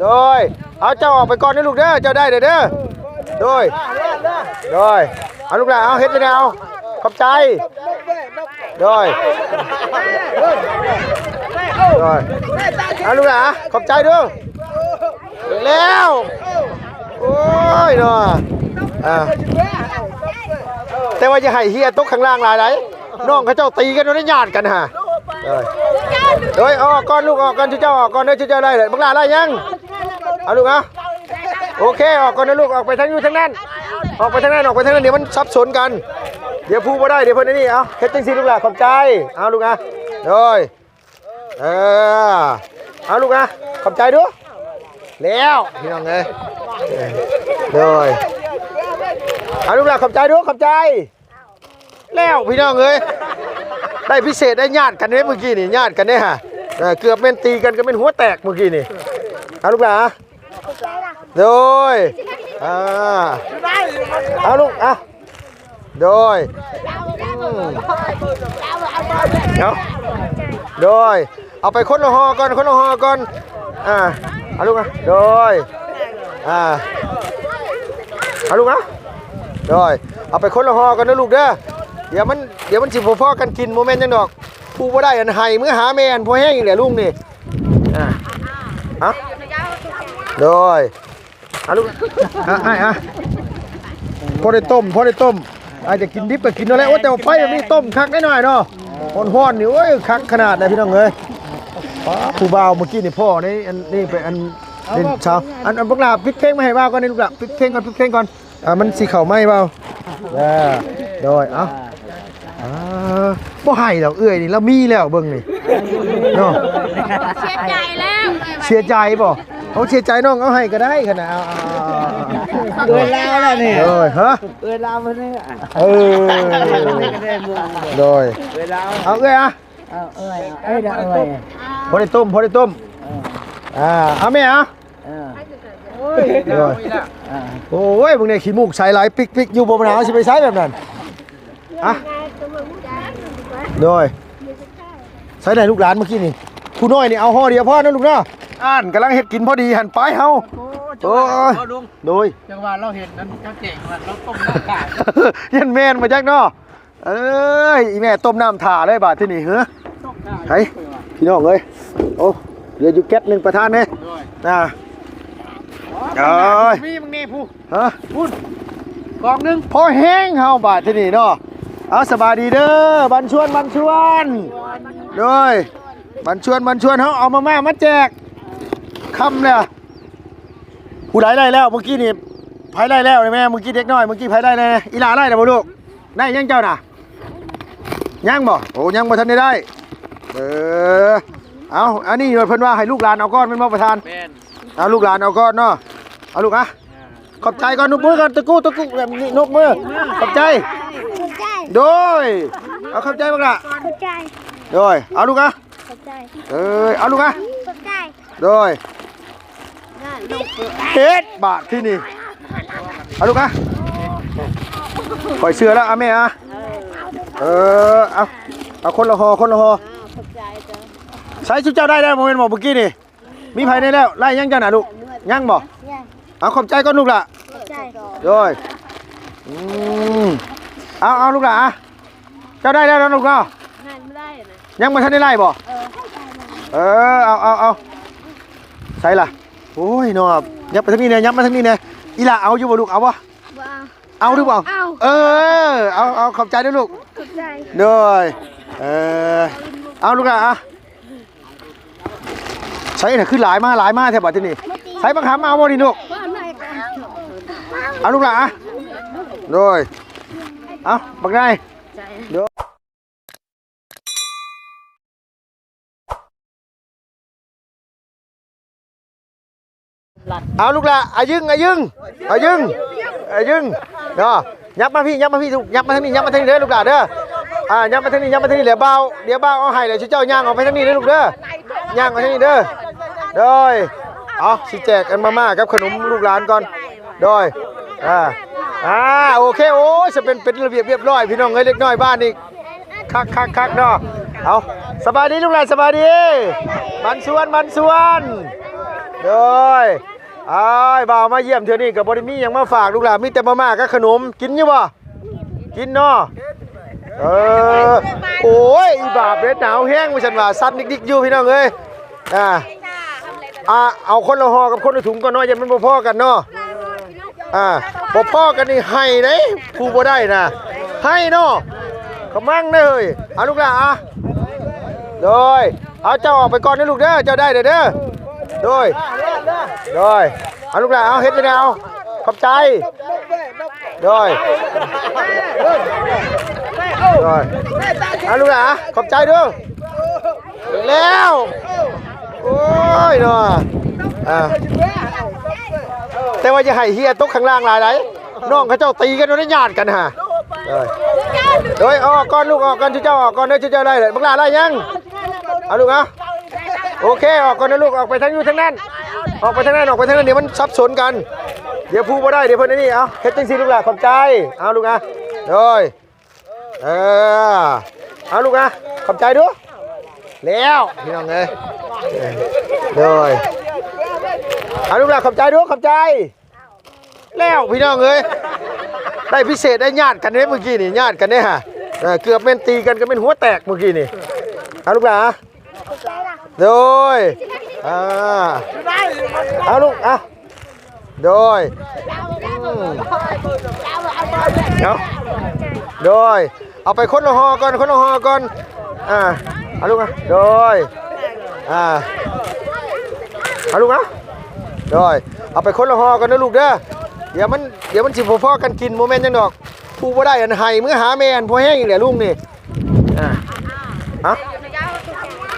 ໂດຍ ເອົາ ເຈົ້າອອກໄປກ່ອນເດີລູກເດີ ເຈົ້າໄດ້ເດີ ໂດຍ ໂດຍ ເອົາລູກຫຼ້າ ເອົາ ເຮັດຈັ່ງໃດ ເອົາ ຂອບໃຈ ໂດຍ ໂດຍ ເອົາລູກຫຼ້າ ຂອບໃຈເດີ ແລ້ວ ໂອ້ຍເນາະ ອ່າ ແຕ່ວ່າຢ່າໃຫ້ເຮຍຕົກຂ້າງລ່າງຫຼາຍໃດ໋ ນ້ອງເຂົາເຈົ້າຕີກັນ ໄດ້ຍາດກັນຫາ ໂດຍ ໂດຍ ອອກກ່ອນລູກ ອອກກ່ອນ ເຈົ້າອອກກ່ອນເດີ ເຈົ້າໄດ້ ບັກຫຼ້າໄດ້ຍັງ ເອົາລູກ ເອົາ ໂອເຄ ອອກກ່ອນນະລູກ ອອກໄປທາງຢູ່ທາງນັ້ນ ອອກໄປທາງນັ້ນ ອອກໄປທາງນັ້ນ ດຽວມັນສັບສົນກັນ ດຽວຜູ້ບໍ່ໄດ້ ດຽວເພິ່ນອັນນີ້ ເອົາ ເຮັດຈັ່ງຊີ້ລູກຫຼ້າ ຂອບໃຈ ເອົາລູກ ອ່າ ໂດຍ ເອີ ເອົາລູກ ອ່າ ຂອບໃຈດູ ແລ້ວ ພີ່ນ້ອງເອີຍ ໂດຍ ເອົາລູກຫຼ້າ ຂອບໃຈດູ ຂອບໃຈ ແລ້ວພີ່ນ້ອງເອີຍ ໄດ້ພິເສດ ໄດ້ຍາດກັນເດ້ມື້ກີ້ນີ້ ຍາດກັນເດ້ຫາ ເອີ ເກືອບແມ່ນຕີກັນ ກໍແມ່ນຫົວແຕກມື້ກີ້ນີ້ ເອົາລູກຫຼ້າ ໂດຍ ອ່າ ເອົາລູກ ອ່ະ ໂດຍ ອືມ ເອົາ ໂດຍ ເອົາໄປຄົນລະຫໍ່ກ່ອນ ຄົນລະຫໍ່ກ່ອນ ອ່າ ເອົາລູກ ອ່ະ ໂດຍ ອ່າ ເອົາລູກ ອ່ະ ໂດຍ ເອົາໄປຄົນລະຫໍ່ກ່ອນເດີລູກເດີ ດຽວມັນ ດຽວມັນຊິບໍ່ພໍກັນກິນ ບໍ່ແມ່ນຫຍັງດອກ ຜູ້ບໍ່ໄດ້ອັນໃຫ້ເມືອຫາແມ່ ອັນພໍແຮງອີກແຫຼະລຸງນີ້ ອ່າ ເອົາ ໂດຍ ອ່ະລູກ ອ່ະ ອ້າຍ ອ່ະ ພໍໄດ້ຕົ້ມ ພໍໄດ້ຕົ້ມ ອ້າຍຈະກິນດິບກໍກິນເອົາແຫຼະ ໂອ້ ແຕ່ວ່າໄຟມັນມີຕົ້ມຄັກໄດ໋ນ້ອຍເນາະ ຮ້ອນໆນີ້ ໂອ້ຍ ຄັກຂະໜາດໃດ໋ ພີ່ນ້ອງເອີຍ ປ້າ ຜູ້ບ່າວມື້ກີ້ນີ້ພໍໃນອັນນີ້ໄປ ອັນ ເປັນສາວ ອັນ ອັນ ບັກຫຼ້າ ປິດເພງມາໃຫ້ບ່າວກ່ອນນີ້ ລູກຫຼ້າ ປິດເພງກ່ອນ ປິດເພງກ່ອນ ອ່າ ມັນຊິເຂົ້າໄມບ່າວ ເອີ ໂດຍ ເອົ້າ ອ່າ ບໍ່ໃຫ້ດອກ ເອື້ອຍນີ້ລາວມີແລ້ວ ເບິ່ງນີ້ເນາະ ເສຍໃຈແລ້ວ ເສຍໃຈບໍ່? ເອົາ ເສຍໃຈນ້ອງເອົາໃຫ້ກໍໄດ້ ຄັນນະ ເອົາ ເອີຍລາວແລ້ວນີ້ ໂດຍ ຮະ ເອີຍລາວເພິ່ນນີ້ ເອີ ໂດຍ ເອີຍລາວ ເອົາ ເອື້ອຍ ອ່ະ ເອີ ເອີຍ ເອີຍ ພໍໄດ້ຕົ້ມ ພໍໄດ້ຕົ້ມ ອ່າ ເອົາແມ່ ອ່ະ ເອີ ໂອ້ຍ ເອີ ໂອ້ຍ ເບິ່ງແດ່ ຂີ້ມູກໃສຫຼາຍປິກໆຢູ່ ບໍ່ບັນຫາ ຊິໄປໃສແບບນັ້ນ ອ່ະ ໂດຍ ໃສໄດ້ລູກຫຼານເມື່ອກີ້ນີ້ ຜູ້ນ້ອຍນີ້ເອົາຫໍ່ດຽວພໍເນາະລູກເນາະ ອ່ານ ກຳລັງເຮັດກິນພໍດີຫັ້ນ ໄປເຮົາ ໂອ້ຍ ໂດຍ ຈັ່ງວ່າລາວເຫັນນັ້ນ ເຈົ້າແຈ້ງວ່າລາວຕົ້ມນ້ຳຕານ ຍັງແມ່ນບໍ່ຈັກເນາະ ເອີຍ ອີແມ່ຕົ້ມນ້ຳຖ້າເລີຍບາດທີນີ້ ເຮີ ໃຫ້ພີ່ນ້ອງເອີຍ ໂອ້ ເຫຼືອຢູ່ແກັດໜຶ່ງປະທານເດ້ ໂດຍ ນະ ໂອ້ຍ ມີບາງແນ່ຜູ້ ຮະ ພຸ້ນ ກອງໜຶ່ງ ພໍແຮງເຮົາບາດທີນີ້ເນາະ ເອົາ ສະບາຍດີເດີ ບັນຊວນ ບັນຊວນ ໂດຍ ບັນຊວນ ບັນຊວນ ເຮົາເອົາມາມ່າມາແຈກ ຄ່ຳແລ້ວ ຜູ້ໃດໄດ້ແລ້ວ ເມື່ອກີ້ນີ້ ໃຜໄດ້ແລ້ວແມ່ ເມື່ອກີ້ເດັກນ້ອຍ ເມື່ອກີ້ໃຜໄດ້ແນ່ ອີຫຼ້າໄດ້ແລ້ວບໍ່ລູກ? ໄດ້ຍັງເຈົ້ານະ? ຍັງບໍ່? ໂອ້ ຍັງບໍ່ທັນໄດ້ໄດ້ ເອີ ເອົາ ອັນນີ້ເພິ່ນວ່າໃຫ້ລູກຫຼານເອົາກ່ອນແມ່ນບໍ່ປະທານ? ແມ່ນ ເອົາລູກຫຼານເອົາກ່ອນເນາະ ເອົາລູກ ອ່ະ ອ່າ ຂອບໃຈກ່ອນ ນົບມືກ່ອນ ຕະກຸ ຕະກຸ ແບບນີ້ ນົບມື ຂອບໃຈ ຂອບໃຈ ໂດຍ ເອົາຂອບໃຈບັກຫຼ້າ ຂອບໃຈ ໂດຍ ເອົາລູກ ອ່ະ ຂອບໃຈ ເອີ ເອົາລູກ ອ່ະ ຂອບໃຈ ໂດຍ ເຮັດບາດທີນີ້ ເອົາລູກ ອ່ະ ຂ້ອຍເຊື່ອແລ້ວ ອ່ະແມ່ ອ່ະ ເອີ ເອົາ ເອົາຄົນລະຫໍ່ ຄົນລະຫໍ່ ອ່າ ຂອບໃຈເຈົ້າ ໃສຊຸມເຈົ້າໄດ້ແລ້ວບໍ່ແມ່ນບໍ່ ເມື່ອກີ້ນີ້ ມີໃຜໄດ້ແລ້ວ ໄລ່ຍັງເຈົ້ານະລູກ ຍັງບໍ່ ຍັງ ເອົາຂອບໃຈກ່ອນລູກຫຼ້າ ຂອບໃຈ ໂດຍ ອືມ ເອົາ ເອົາລູກຫຼ້າ ອ່ະ ເຈົ້າໄດ້ແລ້ວເນາະລູກເນາະ ຍັງບໍ່ໄດ້ນະ ຍັງບໍ່ທັນໄດ້ໄລ່ບໍ່ ເອີ ເອີ ເອົາ ເອົາ ເອົາ ໃສລະ ໂອ້ຍເນາະ ຍັບໄປທາງນີ້ແດ່ ຍັບມາທາງນີ້ແດ່ ອີຫຼ້າເອົາຢູ່ບໍ່ລູກ ເອົາບໍ່ ບໍ່ເອົາ ເອົາຫຼືບໍ່ເອົາ ເອົາ ເອີ ເອົາ ເອົາ ຂອບໃຈເດີລູກ ຂອບໃຈ ໂດຍ ເອີ ເອົາລູກຫຼ້າ ອ່ະ ໃສນະ ຄືຫຼາຍມາ ຫຼາຍມາແທ້ບາດທີນີ້ ໃສບັກຫຳເອົາບໍ່ນີ້ລູກ ເອົາລູກຫຼ້າ ອ່ະ ໂດຍ ເອົາບັກນາຍ ໂດຍ ເອົາລູກຫຼ້າ ອາຍຶງ ອາຍຶງ ອາຍຶງ ອາຍຶງ ເນາະ ຍັບມາພີ້ ຍັບມາພີ້ລູກ ຍັບມາທາງນີ້ ຍັບມາທາງນີ້ເດີລູກຫຼ້າເດີ ອ່າ ຍັບມາທາງນີ້ ຍັບມາທາງນີ້ ດຽວບ່າວ ດຽວບ່າວເອົາໃຫ້ ແລ້ວເຈົ້າຍ່າງອອກໄປທາງນີ້ເດີລູກເດີ ຍ່າງອອກທາງນີ້ເດີ ໂດຍ ເອົາ ຊິແຈກອັນມາມ່າກັບຂະໜົມລູກຫຼານກ່ອນ ໂດຍ ອ່າ ອ່າ ໂອເຄ ໂອ້ຍ ສະເປັນ ເປັນລະບຽບລຽບຮ້ອຍ ພີ່ນ້ອງເອີຍ ເດັກນ້ອຍບ້ານນີ້ ຄັກໆໆເນາະ ເອົາ ສະບາຍດີລູກຫຼານ ສະບາຍດີ ບັນຊວນ ບັນຊວນ ໂດຍ ອ້າຍ ບ່າວມາຢ້ຽມເທື່ອນີ້ກໍບໍ່ໄດ້ມີຫຍັງມາຝາກລູກຫຼານ ມີແຕ່ມາມ່າກັບຂະໜົມ ກິນຢູ່ບໍ່? ກິນເນາະ. ເອີ ໂອ້ຍ ອີບາບເດ້ ໜາວແຮງວ່າຊັ້ນວ່າ ສັ່ນດິກໆຢູ່ພີ່ນ້ອງເອີຍ. ອ່າ ອ່າ ເອົາຄົນລະຫໍ່ກັບຄົນລະຖົງກ່ອນເນາະ ຢ້ານມັນບໍ່ພໍກັນເນາະ. ອ່າ ບໍ່ພໍກັນນີ້ໄຫ້ເດ້ ຜູ້ບໍ່ໄດ້ນະ ໄຫ້ເນາະ ຂະມັງເດ້ເຮີ້ຍ. ເອົາລູກຫຼ້າ ອ່ະ ໂດຍ ເອົາ ເຈົ້າອອກໄປກ່ອນເດີລູກເດີ ເຈົ້າໄດ້ແລ້ວເດີ. ໂດຍ ໂດຍ ເອົາລູກຫຼ້າ ເອົາ ເຮັດໄປແລ້ວ ຂອບໃຈ. ໂດຍ ໂດຍ ເອົາລູກຫຼ້າ ຂອບໃຈເດີ. ແລ້ວ ໂອ້ຍເນາະ ອ່າ ແຕ່ວ່າຢ່າໃຫ້ເຫຍຕົກຂ້າງລ່າງຫຼາຍໃດ໋ ນ້ອງເຂົາເຈົ້າຕີກັນ ໄດ້ຍາດກັນຫາ. ໂດຍ ໂດຍ ອອກກ່ອນລູກ ອອກກ່ອນ ເຈົ້າອອກກ່ອນເດີ ເຈົ້າໄດ້ແລ້ວ. ບັກຫຼ້າໄດ້ຍັງ? ເອົາລູກ ເອົາ ໂອເຄ ອອກກ່ອນນະລູກ ອອກໄປທາງຢູ່ທາງນັ້ນ ອອກໄປທາງນັ້ນ ອອກໄປທາງນັ້ນ ດຽວມັນສັບສົນກັນ ດຽວຜູ້ບໍ່ໄດ້ ດຽວເພິ່ນອັນນີ້. ເອົາ ເຮັດຈັ່ງຊີ້ລູກຫຼ້າ ຂອບໃຈ. ເອົາລູກ ອ່ະ ໂດຍ ເອີ ເອົາລູກ ອ່ະ ຂອບໃຈດູ. ແລ້ວພີ່ນ້ອງເອີຍ ໂດຍ ເອົາລູກຫຼ້າ ຂອບໃຈດູ ຂອບໃຈ. ແລ້ວພີ່ນ້ອງເອີຍ ໄດ້ພິເສດ ໄດ້ຍາດກັນເດ້ມື້ກີ້ນີ້ ຍາດກັນເດ້ຫາ. ເອີ ເກືອບແມ່ນຕີກັນ ກໍແມ່ນຫົວແຕກມື້ກີ້ນີ້. ເອົາລູກຫຼ້າ ໂດຍ ອ່າ ເອົາລູກ ເອົາ ໂດຍ ອືມ ເອົາ ໂດຍ ເອົາໄປຄົນລະຫໍ່ກ່ອນ ຄົນລະຫໍ່ກ່ອນ. ອ່າ ເອົາລູກ ອ່ະ ໂດຍ ອ່າ ເອົາລູກ ອ່ະ ໂດຍ ເອົາໄປຄົນລະຫໍ່ກ່ອນເດີລູກເດີ. ດຽວມັນ ດຽວມັນຊິບໍ່ພໍກັນກິນ ບໍ່ແມ່ນຫຍັງດອກ. ຜູ້ບໍ່ໄດ້ອັນໄຫ້ເມືອຫາແມ່ ອັນພໍແຮງອີກແຫຼະລຸງນີ້. ອ່າ ເອົາ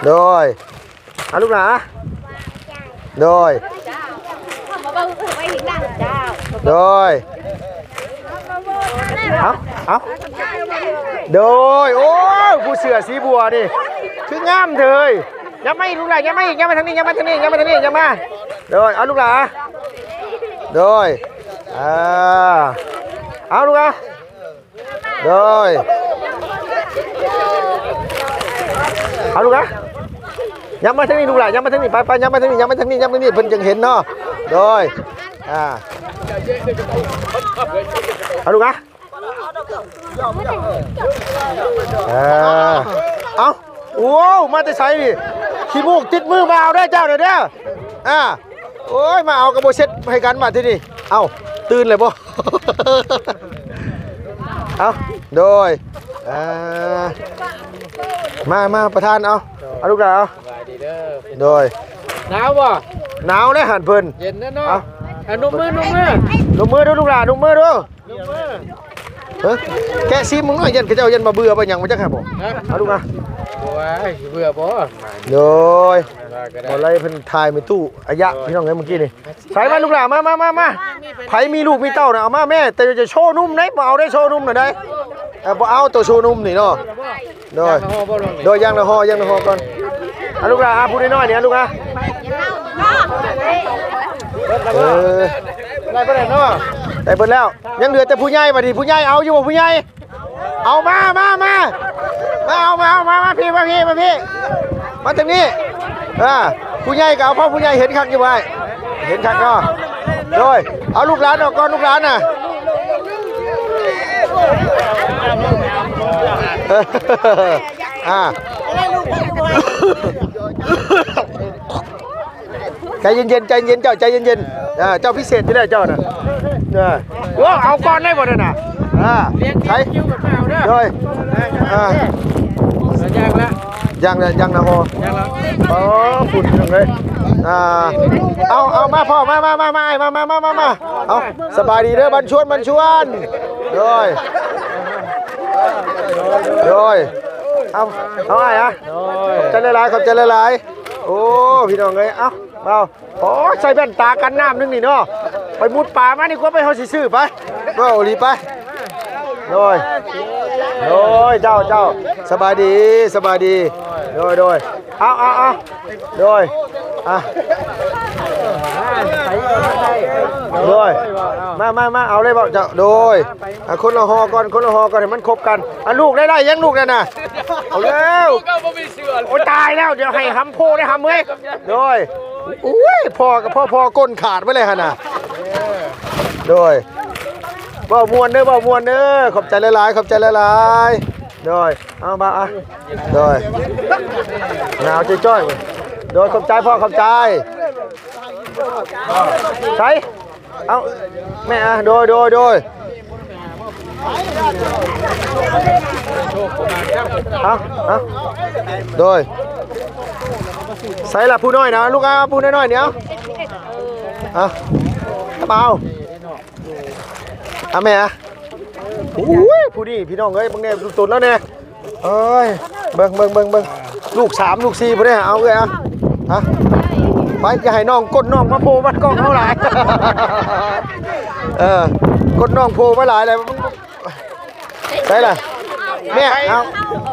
ໂດຍ ເອົາລູກຫຼ້າ ໂດຍ ໂດຍ ເອົາ ເອົາ ໂດຍ. ໂອ້ຍ ຜູ້ເສື້ອສີບົວນີ້ ຄືງາມເດີ້ເຮີ້ຍ. ຍັບມາອີກລູກຫຼ້າ ຍັບມາອີກ ຍັບມາທາງນີ້ ຍັບມາທາງນີ້ ຍັບມາທາງນີ້ ຍັບມາ. ໂດຍ ເອົາລູກຫຼ້າ ໂດຍ ອ່າ ເອົາລູກຫຼ້າ ໂດຍ ເອົາລູກ ອ່ະ ຍັບມາທາງນີ້ລູກຫຼ້າ ຍັບມາທາງນີ້ ໄປ ໄປ ຍັບມາທາງນີ້ ຍັບມາທາງນີ້ ຍັບມານີ້ ເພິ່ນຈັ່ງເຫັນເນາະ. ໂດຍ ອ່າ ເອົາລູກ ອ່ະ ເອີ ເອົາ ໂອ້ ມາແຕ່ໃສນີ້? ຂີ້ມູກຕິດມື ມາເອົາເດີເຈົ້າເດີ. ອ່າ ໂອ້ຍ ມາເອົາກໍບໍ່ເຊັດໃຫ້ກັນບາດທີນີ້. ເອົ້າ ຕື່ນແລ້ວບໍ່? ເອົ້າ ໂດຍ ອ່າ ມາ ມາປະທານ ເອົາ ເອົາລູກຫຼ້າ ເອົາ ສະບາຍດີເດີ. ໂດຍ ໜາວບໍ່? ໜາວແລ້ວຫັ້ນເພິ່ນ ເຢັນແລ້ວເນາະ. ເອົາ ອ່ະ ນຸບມື ນຸບມື ນຸບມືດູລູກຫຼ້າ ນຸບມືດູ. ເອີ ແກະຊີມເບິ່ງໜ້ອຍ ຢ້ານເຂົາເຈົ້າ ຢ້ານວ່າເບື່ອວ່າຫຍັງ ບໍ່ຈັກຫາບໍ່. ຮະ? ເອົາລູກມາ. ໂອ້ຍ ເບື່ອບໍ່? ໂດຍ ບໍ່ໄດ້ ເພິ່ນຖ່າຍແມ່ຕູ້ອາຍະ ໂດຍ ພີ່ນ້ອງເອີຍ ມື້ກີ້ນີ້. ໃສ່ມາລູກຫຼ້າ ມາ ມາ ມາ ມາ. ໃຜມີລູກມີເຕົ້ານະ ເອົາມາແມ່ ແຕ່ຢ່າໂຊນຸ່ມເດ້ ບໍ່ເອົາເດ້ ໂຊນຸ່ມນະໄດ໋. ເອີ ບໍ່ເອົາໂຕໂຊນຸ່ມນີ້ເນາະ. ໂດຍ ໂດຍ ຢ່າງລະຫໍ່ ຢ່າງລະຫໍ່ກ່ອນ. ອ່ະ ລູກຫຼ້າ ອ່ະ ຜູ້ນ້ອຍໆນີ້ ອ່ະ ລູກ ອ່ະ ເອີ ໄດ້ບໍ່ໄດ້ເນາະ ໄດ້ເບິດແລ້ວ. ຍັງເຫຼືອແຕ່ຜູ້ໃຫຍ່ ບາດນີ້ຜູ້ໃຫຍ່ເອົາຢູ່ບໍ່ ຜູ້ໃຫຍ່? ເອົາມາ ມາ ມາ ມາ ເອົາມາ ເອົາມາ ມາພີ້ ມາພີ້ ມາພີ້ ມາທາງນີ້. ອ່າ ຜູ້ໃຫຍ່ກໍເອົາ ເພາະຜູ້ໃຫຍ່ເຫັນຄັກຢູ່ບໍ່ອ້າຍ? ເຫັນຄັກເນາະ. ໂດຍ ເອົາລູກຫຼານອອກກ່ອນ ລູກຫຼານນະ. ອ່າ ໃຈເຢັນໆ ໃຈເຢັນ ເຈົ້າໃຈເຢັນໆ. ອ່າ ເຈົ້າພິເສດຢູ່ແລ້ວເຈົ້ານະ. ເອີ ໂອ້ ເອົາກ່ອນໄດ້ບໍ່ນັ້ນນະ? ອ່າ ໃຜ ໂດຍ ອ່າ ຍັງລະ ຍັງລະ ພໍ ຍັງລະ ອໍ ພຸ້ນເລີຍ. ອ່າ ເອົາ ເອົາ ມາພໍ່ ມາ ມາ ມາ ມາ ອ້າຍ ມາ ມາ ມາ ມາ ມາ. ເອົາ ສະບາຍດີເດີ ບັນຊວນ ບັນຊວນ. ໂດຍ ໂດຍ ເອົາ ເອົາ ອ້າຍ ອ່ະ ໂດຍ ຂອບໃຈຫຼາຍໆ ຂອບໃຈຫຼາຍໆ. ໂອ້ ພີ່ນ້ອງເອີຍ ເອົາ ເອົາ ໂອ້ ໃສ່ແວ່ນຕາກັນນ້ຳໜຶ່ງນີ້ເນາະ ໄປມຸດປ່າມານີ້ກວ່າ ໄປ ເຮົາຊິຊື້ໄປ ເວົ້າອີ່ຫຼີໄປ. ໂດຍ ໂດຍ ເຈົ້າ ເຈົ້າ ສະບາຍດີ ສະບາຍດີ. ໂດຍ ໂດຍ ເອົາ ເອົາ ເອົາ ໂດຍ ອ່ະ ໂດຍ ມາ ມາ ມາ ເອົາເລີຍເວົ້າເຈົ້າ. ໂດຍ ອ່ະ ຄົນລະຫໍ່ກ່ອນ ຄົນລະຫໍ່ກ່ອນ ໃຫ້ມັນຄົບກັນ. ອ່ະ ລູກໄດ້ ໄດ້ຍັງລູກນັ້ນນະ? ເອົາແລ້ວ ໂອ້ຍ ຕາຍແລ້ວ ດຽວໃຫ້ຫຳໂພໄດ້ຫຳເອີຍ. ໂດຍ ໂອ້ຍ ພໍ່ກໍພໍ່ ພໍ່ກົ້ນຂາດໄປເລີຍຫັ້ນນະ. ໂດຍ ເວົ້າມ່ວນເດີ ເວົ້າມ່ວນເດີ ຂອບໃຈຫຼາຍໆ ຂອບໃຈຫຼາຍໆ. ໂດຍ ເອົາມາ ອ່ະ ໂດຍ ໜາວຈ້ອຍໆ. ໂດຍ ຂອບໃຈພໍ່ ຂອບໃຈ. ໃສ ເອົາ ແມ່ ອ່ະ ໂດຍ ໂດຍ ໂດຍ ເອົາ ເອົາ ໂດຍ ໃສລະຜູ້ນ້ອຍນະ ລູກ ເອົາ ຜູ້ນ້ອຍໆນີ້ ເອົາ ເອົາ ເອົາ ເອົາແມ່ ອ່ະ. ໂອ້ຍ ຜູ້ນີ້ພີ່ນ້ອງເອີຍ ເບິ່ງແດ່ ດູຕົນລາວແດ່. ເອີຍ ເບິ່ງ ເບິ່ງ ເບິ່ງ ເບິ່ງ ລູກສາມລູກສີ່ພຸ້ນເດ້. ເອົາເອື້ອຍ ເອົາ ຮະ ໄປ ຢ່າໃຫ້ນ້ອງກົ້ນນ້ອງມາໂພມາກ້ອງເຮົາຫຼາຍ. ເອີ ກົ້ນນ້ອງໂພມາຫຼາຍແລ້ວ. ໃສລະ ແມ່ ເອົາ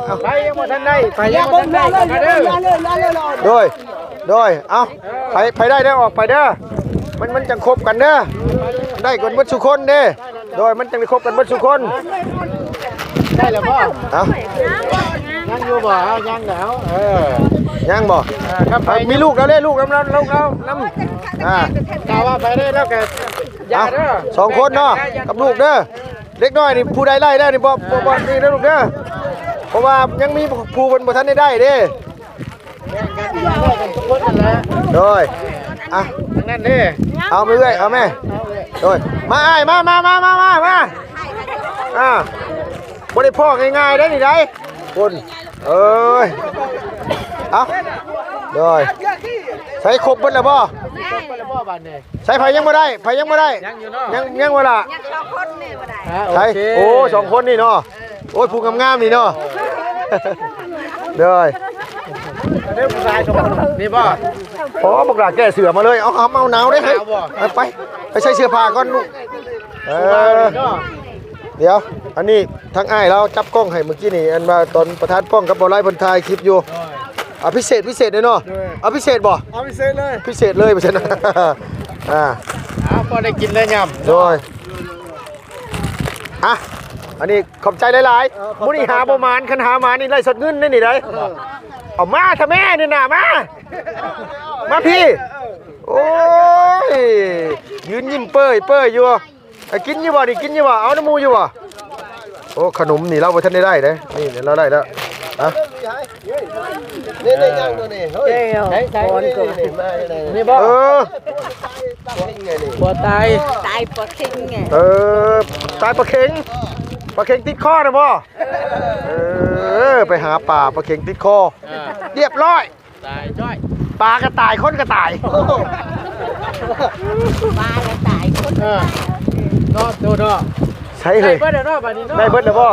ເອົາ ໄປຍັງບໍ່ທັນໄດ້ ໄປຍັງບໍ່ທັນໄດ້ ເຂົ້າມາເດີ. ໂດຍ ໂດຍ ເອົາ ໃຜ ໃຜໄດ້ໄດ້ອອກໄປເດີ ມັນ ມັນຈັ່ງຄົບກັນເດີ ໄດ້ກັນເບິດສູ່ຄົນເດ້. ໂດຍ ມັນຈັ່ງໄດ້ຄົບກັນເບິດສູ່ຄົນ. ໄດ້ແລ້ວບໍ່? ເອົ້າ ຍັງຢູ່ບໍ່? ເອົາ ຍັງແລ້ວ ເອີ ຍັງບໍ່? ເອີ ຄັບ ເອົາ ໄປ ມີລູກແລ້ວເດ້ ລູກນຳ ນຳ ລູກແລ້ວນຳ ອ່າ ຖ້າວ່າໄປໄດ້ແລ້ວກໍຢ່າເດີ ເອົ້າ ສອງຄົນເນາະ ກັບລູກເດີ. ເດັກນ້ອຍນີ້ຜູ້ໃດໄລ່ແລ້ວນີ້ ບໍ່ ບໍ່ ບໍ່ນີ້ນະລູກເດີ ເພາະວ່າຍັງມີຜູ້ເພິ່ນບໍ່ທັນໄດ້ໄດ້ເດ້. ແບ່ງກັນ ໄດ້ກັນທຸກຄົນນັ້ນແຫຼະ. ໂດຍ ອ່ະ ທາງນັ້ນເດ້ ເອົາໄປເອື້ອຍ ເອົາແມ່ ເອົາເອື້ອຍ ໂດຍ ມາອ້າຍ ມາ ມາ ອ່າ ບໍ່ໄດ້ພໍ້ງ່າຍໆໄດ໋ນີ້ໄດ໋ ພຸ້ນ ເອີຍ ເອົາ ໂດຍ ໃສ່ຄົບເບິດແລ້ວບໍ່? ຄົບເບິດແລ້ວບໍ່ບາດນີ້? ໃສ່ ໃຜຍັງບໍ່ໄດ້? ໃຜຍັງບໍ່ໄດ້? ຍັງຢູ່ເນາະ ຍັງ ຍັງບໍ່ລະ? ຍັງສອງຄົນນີ້ບໍ່ໄດ້. ອ່າ ໃສ່ ໂອເຄ ໂອ້ ສອງຄົນນີ້ເນາະ. ໂອ້ຍ ຜູ້ງາມໆນີ້ເນາະ ເດີ ເດີ ຜູ້ຊາຍສອງຄົນນີ້ບໍ່? ອໍ ບັກຫຼ້າແກ້ເສື້ອມາເລີຍ ເອົາ ເອົາ ເອົາໜາວເດ້ ໜາວບໍ່? ເອົາໄປ ໄປໃສ່ເສື້ອຜ້າກ່ອນລູກ ເອີ ຜູ້ບ່າວນີ້ເນາະ ດຽວ ອັນນີ້ທາງອ້າຍລາວຈັບກ້ອງໃຫ້ມື້ກີ້ນີ້ ອັນວ່າຕອນປະທານປ້ອງກັບບໍ່ໄລເພິ່ນຖ່າຍຄລິບຢູ່ ໂດຍ ອ່າ ພິເສດ ພິເສດເດ້ເນາະ ໂດຍ ອ່າ ພິເສດບໍ່? ເອົາພິເສດເລີຍ ພິເສດເລີຍວ່າຊັ້ນ ອ່າ ເອົາ ພໍໄດ້ກິນໄດ້ຫຍ້ຳ ໂດຍ ອ່ະ ອັນນີ້ຂອບໃຈຫຼາຍໆ ເອີ ຂອບໃຈ ມື້ນີ້ຫາບໍ່ໝານ ຄັນຫາໝານນີ້ໄລ່ສົດເງິນເດ້ນີ້ໄດ໋ ເອີ ເອົາມາທະແມ່ນີ້ນະ ມາ ມາພີ້ ໂອ້ຍ ຢືນຍິ້ມເປີຍໆຢູ່ ເອົາ ກິນຢູ່ບໍ່ນີ້ ກິນຢູ່ບໍ່ ເອົານຳໝູ່ຢູ່ບໍ່? ໂອ້ ຂະໜົມນີ້ລາວບໍ່ທັນໄດ້ໄດ້ເດ້ ນີ້ລາວໄດ້ແລ້ວ ອ່ະ ນີ້ ນີ້ ຍ່າງຕົວນີ້ ເຮີ້ຍ ໃສ່ ໃສ່ ນີ້ ນີ້ ນີ້ ນີ້ບໍ່? ເອີ ຜົວຕາຍ ຕາຍປາເຄັງໄງ ເອີ ຕາຍປາເຄັງ ປາເຄັງຕິດຄໍນະບໍ່? ເອີ ໄປຫາປາ ປາເຄັງຕິດຄໍ ອ່າ ຮຽບຮ້ອຍ ຕາຍຈ້ອຍ ປາກໍຕາຍ ຄົນກໍຕາຍ ປາກໍຕາຍ ຄົນກໍຕາຍ ເອີ ເນາະ ໂຕເນາະ ໃຊ່ເຮີ້ຍ ໄດ້ເບິດແລ້ວເນາະ ບາດນີ້ເນາະ ໄດ້ເບິດແລ້ວບໍ່?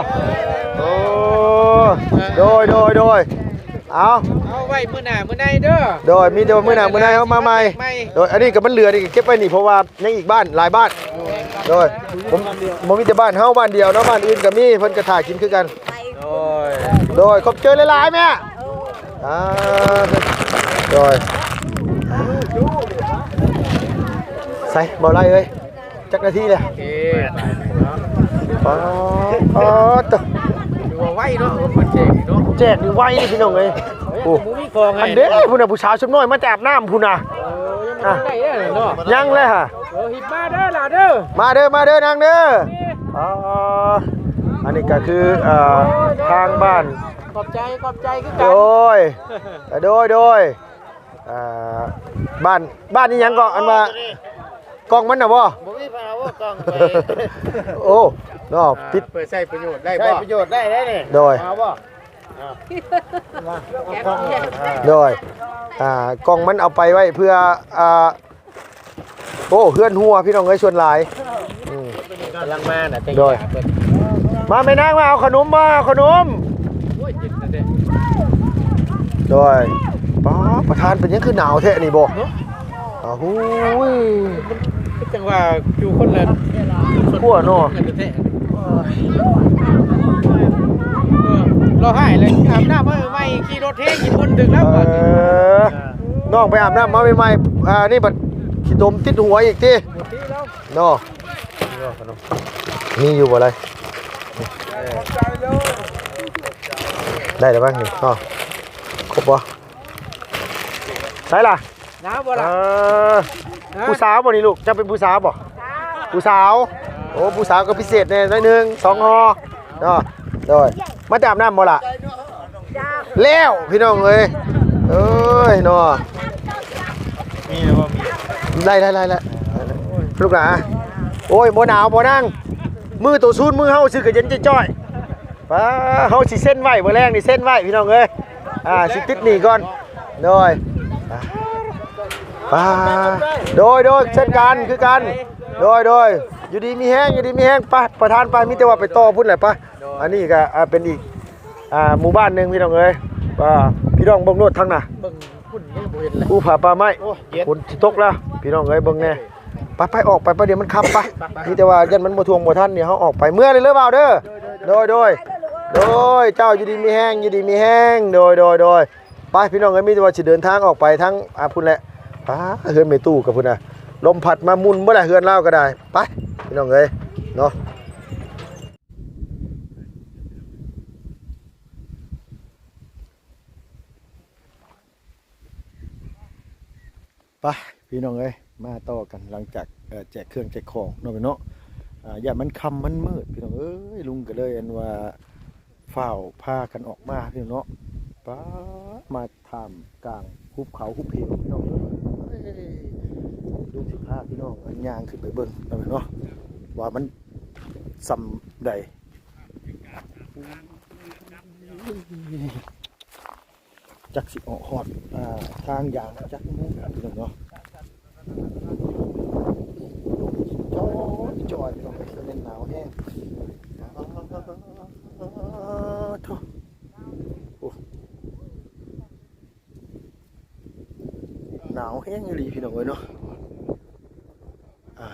ໂອ້ ເອີ ໂດຍ ໂດຍ ໂດຍ ເອົາ ເອົາໄວ້ມື້ໜ້າມື້ໃນເດີ ໂດຍ ມີແຕ່ວ່າມື້ໜ້າມື້ໃນເຮົາມາໃໝ່ ໃໝ່ ໂດຍ ອັນນີ້ກໍມັນເຫຼືອນີ້ກໍເກັບໄວ້ນີ້ ເພາະວ່າຍັງອີກບ້ານ ຫຼາຍບ້ານ ໂດຍ ບໍ່ ບໍ່ມີແຕ່ບ້ານເຮົາບ້ານດຽວເນາະ ບ້ານອື່ນກໍມີ ເພິ່ນກໍຖ້າກິນຄືກັນ ໂດຍ ໂດຍ ຂອບໃຈຫຼາຍໆແມ່ ອ່າ ໂດຍ ໃສ ບໍ່ໄລ່ເອີຍ ຈັກນາທີແລ້ວ? ໂອເຄ ປາດ ປາດໂທ້ ຖືວ່າໄວເນາະ ເພິ່ນແຈກນີ້ເນາະ ແຈກນີ້ໄວເດ້ພີ່ນ້ອງເອີຍ ໂອ້ ບໍ່ມີຂອງໃຫ້ ອັນເດ້ ພຸ້ນນະ ຜູ້ສາວຊຸມນ້ອຍມາແຕ່ອາບນ້ຳພຸ້ນນະ ເອີ ຍັງບໍ່ໄດ້ເດ້ເນາະ ຍັງແຫຼະຫະ ເອີ ຮີບມາເດີຫຼ້າເດີ ມາເດີ ມາເດີນາງເດີ ໂອເຄ ອໍ ອັນນີ້ກໍຄື ເອີ ໂດຍ ໂດຍ ທາງບ້ານ ຂອບໃຈ ຂອບໃຈຄືກັນ ໂດຍ ໂດຍ ໂດຍ ອ່າ ບ້ານ ບ້ານອີ່ຫຍັງເກາະ ອັນວ່າ ກ້ອງມັນນະບໍ່? ບໍ່ມີໃຜເອົາກ້ອງໄປ ໂອ້ ເນາະ ອ່າ ປິດ ເປີດໃຊ້ປະໂຫຍດໄດ້ບໍ່? ໃຊ້ປະໂຫຍດໄດ້ເດ້ນີ້ ໂດຍ ເອົາບໍ່? ອ່າ ມາ ເອົາກ້ອງ ອ່າ ໂດຍ ອ່າ ກ້ອງມັນເອົາໄປໄວ້ເພື່ອ ອ່າ ໂອ້ ເຮືອນຮົ່ວພີ່ນ້ອງເອີຍ ສ່ວນຫຼາຍ ອືມ ກຳລັງມານະ ໂດຍ ມາແມ່ນາງ ມາເອົາຂະໜົມ ມາເອົາຂະໜົມ ໂອ້ຍ ເຢັນແທ້ ໂດຍ ປ້າ ປະທານເປັນຫຍັງຄືໜາວແທ້ນີ້ບໍ່? ເນາະ ອ້າ ຫູຍ ຄືຈັ່ງວ່າຢູ່ຄົນລະ ຄົນລະ ຄົນລະ ເນາະ ແທ້ໆ ເອີ ເອີ ເຮົາໃຫ້ແລ້ວ ອາບນ້ຳມາໃໝ່ ຂີ່ລົດແຮງ ຂີ່ຄົນຖືກແລ້ວ ເອີ ນ້ອງໄປອາບນ້ຳມາໃໝ່ໆ ອ່າ ນີ້ບັດຂີ້ຕົມຕິດຫົວອີກຕິ ເນາະ ມີຢູ່ບໍ່ລະ? ໄດ້ແລ້ວມັ້ງນີ້ເນາະ ຄົບບໍ່? ໃສລະ? ໜາວບໍ່ລະ? ເອີ ຜູ້ສາວບໍ່ນີ້ລູກ? ເຈົ້າເປັນຜູ້ສາວບໍ່? ຜູ້ສາວ. ໂອ້ ຜູ້ສາວກໍພິເສດແດ່ໜ້ອຍໜຶ່ງ ສອງຫໍ່ເນາະ. ໂດຍ ມາແຕ່ອາບນ້ຳບໍ່ລະ? ແລ້ວພີ່ນ້ອງເອີຍ ເອີຍເນາະ ມີແລ້ວບໍ່? ມີ ໄດ້ໆໆໆ ລູກຫຼາ. ໂອ້ຍ ບໍ່ໜາວບໍ່ນາງ ມືໂຕສູນ ມືເຮົາຊື່ກະເຢັນຈ່ອຍໆ. ປ້າ ເຮົາຊິເຊັນໄວ້ ມື້ແລງນີ້ເຊັນໄວ້ພີ່ນ້ອງເອີຍ. ອ່າ ຊິຕິດໜີ້ກ່ອນ. ໂດຍ ປ້າ ໂດຍ ໂດຍ ເຊັ່ນກັນ ຄືກັນ. ໂດຍ ໂດຍ ຢູ່ດີມີແຮງ ຢູ່ດີມີແຮງ. ໄປ ປະທານ ໄປ ມີແຕ່ວ່າໄປຕໍ່ພຸ້ນແຫຼະ. ໄປ ອັນນີ້ກະ ອ່າ ເປັນອີກ ອ່າ ໝູ່ບ້ານໜຶ່ງພີ່ນ້ອງເອີຍ. ອ່າ ພີ່ນ້ອງເບິ່ງໂລດທາງໜ້າ ເບິ່ງພຸ້ນຍັງບໍ່ເຫັນເລີຍ ພູຜາປ່າໄມ້. ໂອ້ຍ ຝົນຊິຕົກແລ້ວພີ່ນ້ອງເອີຍ ເບິ່ງແດ່. ໄປ ໄປ ອອກໄປ ໄປ ດຽວມັນຄ່ຳໄປ. ໄປ ໄປ ມີແຕ່ວ່າຢ້ານມັນບໍ່ທ່ວງບໍ່ທັນ ດຽວເຮົາອອກໄປ ເມືອເລີຍເລີຍບ່າວເດີ. ໂດຍ ໂດຍ ໂດຍ ເຈົ້າຢູ່ດີມີແຮງ ຢູ່ດີມີແຮງ. ໂດຍ ໂດຍ ໂດຍ ໄປພີ່ນ້ອງເອີຍ ມີແຕ່ວ່າຊິເດີນທາງອອກໄປທາງ ອ່າ ພຸ້ນແຫຼະ. ປ້າ ເຮືອນແມ່ຕູ້ກັບພຸ້ນນະ ລົມພັດມາໝຸ່ນເບິດລະເຮືອນລາວກໍໄດ້. ໄປພີ່ນ້ອງເອີຍເນາະ. ໄປພີ່ນ້ອງເອີຍ ມາຕໍ່ກັນ ຫຼັງຈາກ ເອີ ແຈກເຄື່ອງແຈກຂອງເນາະ ເນາະ. ອ່າ ຢ້ານມັນຄ່ຳມັນມືດພີ່ນ້ອງເອີຍ ລຸງກໍເລີຍ ອັນວ່າ ຟ້າວພາກັນອອກມາພີ່ນ້ອງເນາະ. ປ້າ ມາທ່າມກາງຫຸບເຂົາຫຸບເຫວພີ່ນ້ອງເອີຍ. ລຸງຊິພາພີ່ນ້ອງຍ່າງຂຶ້ນໄປເບິ່ງເນາະ ວ່າມັນສ່ຳໃດ. ຈັກຊິເອາະຮອດ ອ່າ ທາງຢາງຈັກມື້ພີ່ນ້ອງເນາະ. ຈອຍໆ ພີ່ນ້ອງເອີຍ ແມ່ນໜາວແຮງ. ໂອ້ ໜາວແຮງອີ່ຫຼີພີ່ນ້ອງເອີຍເນາະ. ອ່າ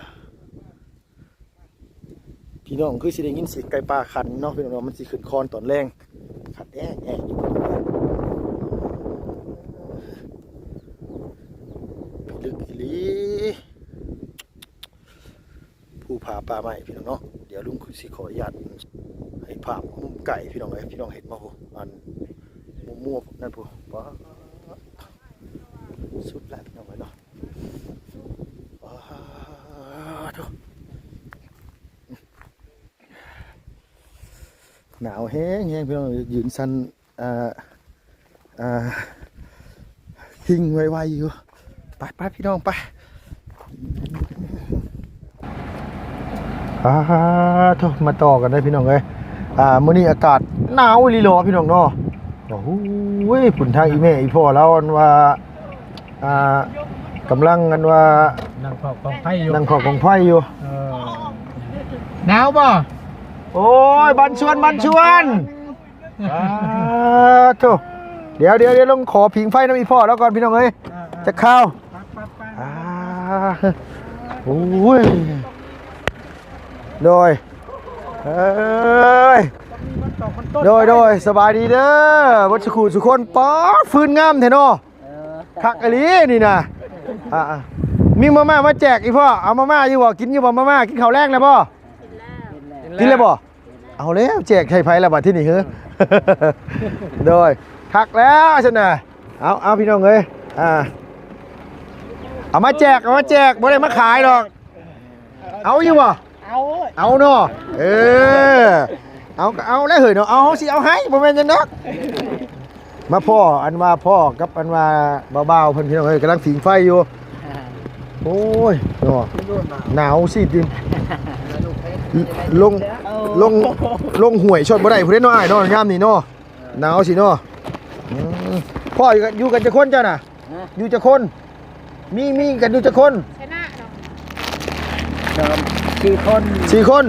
ພີ່ນ້ອງຄືຊິໄດ້ຍິນສຽງໄກ່ປ່າຂັນເນາະ ພີ່ນ້ອງເນາະ ມັນຊິຂຶ້ນຄອນຕອນແລງ ຂັນແອກໆ ຢູ່ພີ່ນ້ອງເອີຍ. ພິລຶກອີ່ຫຼີ ພູຜາປ່າໄມ້ພີ່ນ້ອງເນາະ. ດຽວລຸງຄືຊິຂໍອະນຸຍາດໃຫ້ພາບມຸມໄກພີ່ນ້ອງເອີຍ ພີ່ນ້ອງເຫັນບໍ່ ອັນມົວໆນັ້ນພຸ້ນ. ປ້າ ສຸດແລ້ວພີ່ນ້ອງເອີຍເນາະ. ອ້າໂທ້ ໜາວແຮງໆ ພີ່ນ້ອງ ຢືນສັ່ນ ອ່າ ອ່າ ຫິ້ງໄວໆຢູ່. ໄປໆ ພີ່ນ້ອງ ໄປ. ອ້າໂທ້ ມາຕໍ່ກັນເດີພີ່ນ້ອງເອີຍ. ອ່າ ມື້ນີ້ອາກາດໜາວອີ່ຫຼີເນາະ ພີ່ນ້ອງເນາະ. ໂອ້ໂຫ ພຸ້ນທາງອີ່ແມ່ອີ່ພໍ່ລາວ ອັນວ່າ ອ່າ ກຳລັງ ອັນວ່າ ນັ່ງເຝົ້າກອງໄຟຢູ່ ນັ່ງເຝົ້າກອງໄຟຢູ່. ເອີ ໜາວບໍ່? ໂອ້ຍ ບັນຊວນ ບັນຊວນ. ອ້າໂທ້ ດຽວໆໆ ລົງຂໍຜິງໄຟນຳອີ່ພໍ່ລາວກ່ອນ ພີ່ນ້ອງເອີຍ. ອ່າໆ ຈັກຄາວ. ໄປໆໆ ອ່າ ໂອ້ຍ ໂດຍ ເອີຍ ໂດຍໆ ສະບາຍດີເດີ ເບິດສູ່ຄູ່ສູ່ຄົນ. ປ້າ ຟືນງາມແທ້ເນາະ. ເອີ ຄັກອີ່ຫຼີນີ້ນະ. ອ່າໆ ມີມາມ່າມາແຈກອີ່ພໍ່ ເອົາມາມ່າຢູ່ບໍ່? ກິນຢູ່ບໍ່ມາມ່າ? ກິນເຂົ້າແລງແລ້ວບໍ່? ກິນແລ້ວ ກິນແລ້ວບໍ່? ເອົາແລ້ວ ແຈກໃຫ້ໃຜລະບັດທີນີ້ເຮີ. ໂດຍ ຄັກແລ້ວຊັ້ນນະ. ເອົາ ເອົາ ພີ່ນ້ອງເອີຍ ອ່າ ເອົາມາແຈກ ເອົາມາແຈກ ບໍ່ໄດ້ມາຂາຍດອກ. ເອົາຢູ່ບໍ່? ເອົາ ເອົາເນາະ. ເອີ ເອົາກໍເອົາແຫຼະເຮີຍເນາະ. ເອົາ ເຮົາຊິເອົາໃຫ້ ບໍ່ແມ່ນຫຍັງດອກ. ມາພໍ້ ອັນວ່າພໍ້ກັບ ອັນວ່າບ່າວໆ ເພິ່ນ ພີ່ນ້ອງເອີຍ ກຳລັງຜິງໄຟຢູ່. ໂອ້ຍເນາະ ໜາວຊິຕິ ລົງ ລົງ ລົງຫ້ວຍຊ່ອຍບໍ່ໄດ້ພຸ້ນເດ້ເນາະ ອ້າຍເນາະ ຍາມນີ້ເນາະ. ໜາວຊິເນາະ. ອືມ ພໍ່ຢູ່ກັນ ຢູ່ກັນຈັກຄົນເຈົ້ານະ? ຮະ? ຢູ່ຈັກຄົນ? ມີ ມີກັນຢູ່ຈັກຄົນ? ຊະນະເນາະ ສາມ ສີ່ຄົນ ສີ່ຄົນ.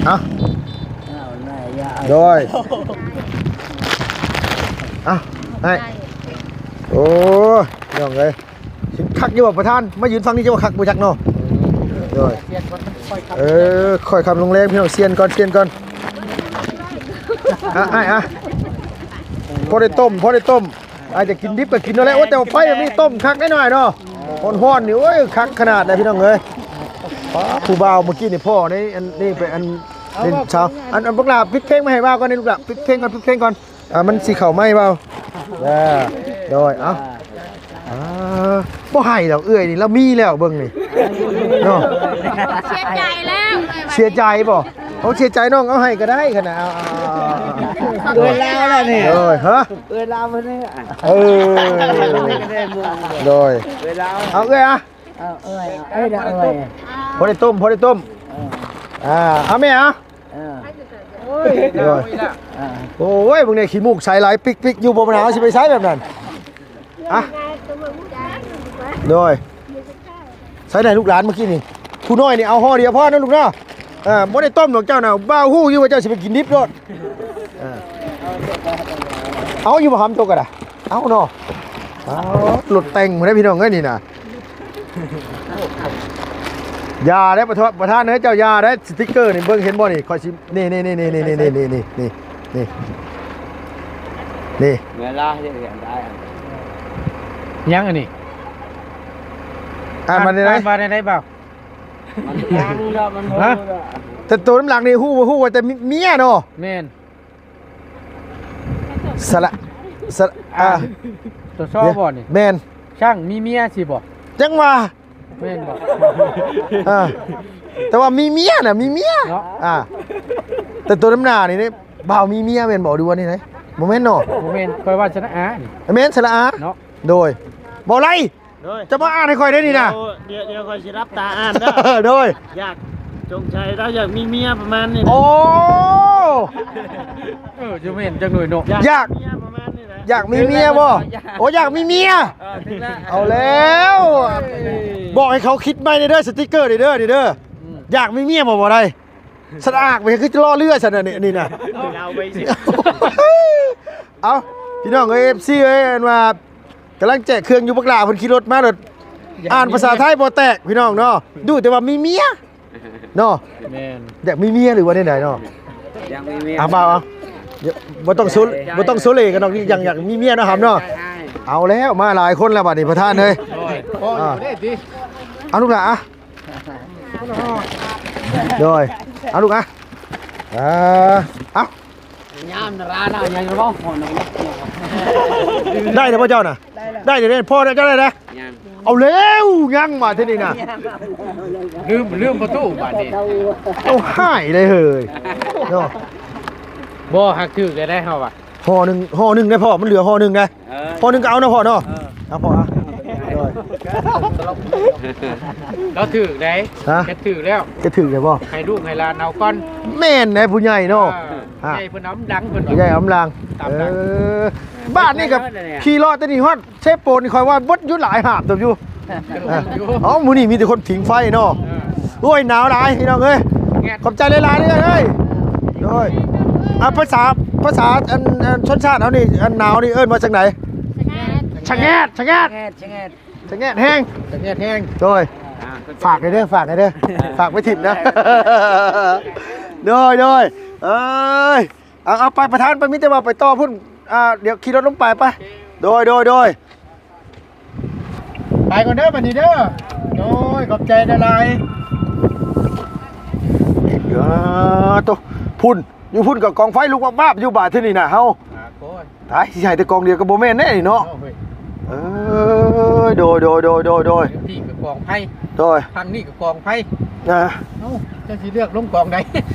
ເອົາ ເອົານາຍຢາ ໂດຍ ເອົາໃຫ້. ໂອ້ຍ ພີ່ນ້ອງເອີຍ ຊິຄັກຢູ່ບໍ່ປະທານ? ມາຢືນຝັ່ງນີ້ຈະວ່າຄັກບໍ່ຈັກເນາະ. ໂດຍ ເອີ ຄ່ອຍຄຳລົງແຮງ ພີ່ນ້ອງ ສ່ຽນກ່ອນ ສ່ຽນກ່ອນ. ອ່ະ ອ້າຍ ອ່ະ ພໍໄດ້ຕົ້ມ ພໍໄດ້ຕົ້ມ. ອາດຈະກິນດິບກໍກິນເອົາແຫຼະ. ໂອ້ ແຕ່ວ່າໄຟມັນມີຕົ້ມຄັກໄດ໋ນ້ອຍເນາະ ຮ້ອນໆ ນີ້ ໂອ້ຍ ຄັກຂະໜາດໃດ໋ ພີ່ນ້ອງເອີຍ. ປ້າ ຜູ້ບ່າວເມື່ອກີ້ນີ້ພໍ້ໃນອັນນີ້ໄປ ອັນ ເອີ ເປັນສາວ ອັນ ອັນ ບັກຫຼ້າ ປິດເພງມາໃຫ້ບ່າວກ່ອນນີ້ ລູກຫຼ້າ ປິດເພງກ່ອນ ປິດເພງກ່ອນ. ອ່າ ມັນຊິເຂົ້າໄມ້ບ່າວ. ເອີ ໂດຍ ເອົາ ເອີ ບໍ່ໃຫ້ດອກເອື້ອຍນີ້ ລາວມີແລ້ວເບິ່ງນີ້ເນາະ. ເສຍໃຈແລ້ວ ເສຍໃຈບໍ່? ເອົາ ເສຍໃຈນ້ອງ ເອົາໃຫ້ກໍໄດ້ຫັ້ນນະ. ເອົາ ເອົາ ເອົາ ເອີ ເອື້ອຍລາວແລ້ວນີ້ ໂດຍ ຮະ ເອື້ອຍລາວເພິ່ນນີ້ ເອີ ໂດຍ ເອື້ອຍລາວ ເອົາເອື້ອຍອະ ເອົາເອື້ອຍ ເອີ ເອື້ອຍ ພໍໄດ້ຕົ້ມ ພໍໄດ້ຕົ້ມ ເອີ ອ່າ ເອົາແມ່ເອົາ ເອີ ໂອ້ຍ ໂອ້ຍ ເບິ່ງແດ່ ຂີ້ມູກໃສຫຼາຍປິກໆຢູ່ ບໍ່ບັນຫາ ເຮົາຊິໄປໃສແບບນັ້ນ ອະ ໂດຍ ໃສໄດ້ລູກຫຼານເມື່ອກີ້ນີ້ ຜູ້ນ້ອຍນີ້ເອົາຫໍ່ດຽວພໍນະລູກເນາະ. ເອີ ບໍ່ໄດ້ຕົ້ມດອກເຈົ້ານະ ບ່າວຮູ້ຢູ່ວ່າເຈົ້າຊິໄປກິນດິບໂລດ. ເອີ ເອົາຢູ່ບໍ່ຫຳໂຕກະດາ ເອົາເນາະ. ເອົາ ລົດແຕ່ງພຸ້ນເດ້ພີ່ນ້ອງເອີຍນີ້ນະ. ຢ່າເດ້ປະທ- ປະທານເອີຍ ເຈົ້າຢ່າເດ້ ສະຕິກເກີນີ້ ເບິ່ງເຫັນບໍ່ນີ້ ຂ້ອຍຊິ ນີ້ ນີ້ ນີ້ ນີ້ ນີ້ ນີ້ ນີ້ ນີ້ ນີ້ ນີ້ ນີ້ ນີ້ ນີ້ ເວລາເຮັດຫຍັງໄດ້ ຫຍັງອັນນີ້? ອ່ານວ່າແນວໃດ? ອ່ານວ່າແນວໃດບ່າວ? ມັນຍັງດອກ ມັນບໍ່ຮູ້ດອກ ແຕ່ໂຕນຳຫຼັງນີ້ຮູ້ ຮູ້ວ່າແຕ່ເມຍເນາະ. ແມ່ນ ສະລະ ສະລະ ອ່າ ອ່າ ຕົວຊໍບໍ່ນີ້? ແມ່ນ ຊ່າງມີເມຍຊິບໍ່? ຈັ່ງວ່າ ແມ່ນບໍ່? ອ່າ ແຕ່ວ່າມີເມຍນະ ມີເມຍເນາະ. ອ່າ ແຕ່ໂຕນຳໜ້ານີ້ ບ່າວມີເມຍແມ່ນບໍ່ ຫຼືວ່າແນວໃດ? ບໍ່ແມ່ນເນາະ ບໍ່ແມ່ນ ຂ້ອຍວ່າສະລະອານີ້ ແມ່ນ ສະລະອາເນາະ. ໂດຍ ບໍ່ໄດ້ ໂດຍ ຈະມາອ່ານໃຫ້ຂ້ອຍໄດ້ນີ້ນະ ດຽວ ດຽວ ດຽວຂ້ອຍຊິຫຼັບຕາອ່ານເດີ. ໂດຍ ຢາກ ສົງໄສລາວຢາກມີເມຍປະມານນີ້ນະ. ໂອ້ ເອີ ຢູ່ແມ່ນຈັກໜ່ອຍເນາະ ຢາກ ຢາກມີເມຍປະມານນີ້ນະ. ຢາກມີເມຍບໍ່? ຢາກ ໂອ້ ຢາກມີເມຍ ເອີ ຖືກແລ້ວ ເອີ ຖືກແລ້ວ ເອົາແລ້ວ ບອກໃຫ້ເຂົາຄິດໃໝ່ແດ່ເດີ ສະຕິກເກີນີ້ເດີ ນີ້ເດີ ອືມ ຢາກມີເມຍບໍ່? ບໍ່ໄດ້ ສະອາກໄປຄືຈະລໍເຮືອຊັ້ນນະ ນີ້ ນີ້ນະ ເອົາ ພີ່ນ້ອງເອີຍ ເອັຟຊີເອີຍ ອັນວ່າ ກຳລັງແຈກເຄື່ອງຢູ່ ບັກຫຼ້າເພິ່ນຂີ່ລົດມາໂລດ ອ່ານພາສາໄທບໍ່ແຕກພີ່ນ້ອງເນາະ ຮູ້ແຕ່ວ່າມີເມຍເນາະ. ແມ່ນ ຢາກມີເມຍ ຫຼືວ່າແນວໃດເນາະ? ຢາກມີເມຍ ອ່າ ບ່າວ ເອົາ ບໍ່ຕ້ອງໂຊ ບໍ່ຕ້ອງໂຊເລກັນດອກ ຍັງຢາກມີເມຍເນາະ ຫຳເນາະ. ເອົາແລ້ວ ມາຫຼາຍຄົນແລ້ວບັດນີ້ ປະທານເອີຍ. ໂອ້ຍ ອ່າ ເອົາລູກຫຼ້າ ອ່ະ ໂດຍ ເອົາລູກ ອ່ະ ອ່າ ເອົາ ຍາມນາລານະ ຍາມນາລານະ ໄດ້ແລ້ວບໍ່ເຈົ້ານະ? ໄດ້ແລ້ວ ໄດ້ແລ້ວ ພໍແລ້ວ ເຈົ້າໄດ້ແລ້ວ. ຍັງ ເອົາແລ້ວ ຍັງບາດທີນີ້ນະ ລືມ ລືມປະຕູບາດນີ້ ເອົາ ຫາຍເລີຍເຮີ້ຍເນາະ. ບໍ່ ຫາກຖືກແລ້ວໄດ໋ເຮົາວ່າ ຫໍ່ໜຶ່ງ ຫໍ່ໜຶ່ງໄດ໋ພໍ່ ມັນເຫຼືອຫໍ່ໜຶ່ງໄດ໋. ເອີ ຫໍ່ໜຶ່ງກໍເອົານະພໍ່ເນາະ. ເອີ ເອົາພໍ່ ອະ ໂດຍ ລາວຖືກໄດ໋ ຮະ ເຮັດຖືກແລ້ວ ເຮັດຖືກແລ້ວບໍ່? ໃຫ້ລູກໃຫ້ຫຼານເອົາກ່ອນ ແມ່ນໄດ໋ ຜູ້ໃຫຍ່ເນາະ. ເອີ ຮະ ໃຫຍ່ເພິ່ນເອົານຳຫຼັງ ເພິ່ນ ຜູ້ໃຫຍ່ເອົານຳຫຼັງ. ຕາມຫຼັງ ເອີ ບ້ານນີ້ກໍຂີ່ເລາະແຕ່ນີ້ຮອດເຊໂປນນີ້ ຂ້ອຍວ່າເບິດຢູ່ຫຼາຍຫາບເຕີບຢູ່. ເອີ ເອົ້າ ມື້ນີ້ມີແຕ່ຄົນຜິງໄຟເນາະ. ເອີ ໂອ້ຍ ໜາວຫຼາຍພີ່ນ້ອງເອີຍ ຂອບໃຈຫຼາຍໆເດີເອີຍ. ໂດຍ ອ່າ ພາສາ ພາສາ ອັນ ອັນ ຊົນຊາດເຮົານີ້ ອັນໜາວນີ້ເອີ້ນວ່າຈັ່ງໃດ? ຊະແງດ ຊະແງດ ຊະແງດ ຊະແງດແຮງ ຊະແງດແຮງ. ໂດຍ ອ່າ ຝາກໃຫ້ເດີ ຝາກໃຫ້ເດີ ຝາກໄວ້ຖິ້ມນະ. ໂດຍ ໂດຍ ເອີຍ ເອົາ ເອົາ ໄປປະທານ ໄປ ມີແຕ່ວ່າໄປຕໍ່ພຸ້ນ. ອ່າ ດຽວຂີ່ລົດລົງໄປ ໄປ. ໂດຍ ໂດຍ ໂດຍ ໄປກ່ອນເດີບັດນີ້ເດີ. ໂດຍ ຂອບໃຈຫຼາຍໆ. ເອີ ໂຕ ພຸ້ນ ຢູ່ພຸ້ນກໍກອງໄຟລຸກວາບໆຢູ່ບາດທີນີ້ນະ ເຮົາ ອ່າ ໂອ້ຍ ຕາຍ ຊິໃຫ້ແຕ່ກອງດຽວກໍບໍ່ແມ່ນແນ່ນີ້ເນາະ. ເອີ ໂດຍ ໂດຍ ພີ່ກໍກອງໄຟ ໂດຍ ທາງນີ້ກໍກອງໄຟ. ອ່າ ເອົ້າ ເຈົ້າຊິເລືອກລົງກອງໃດ?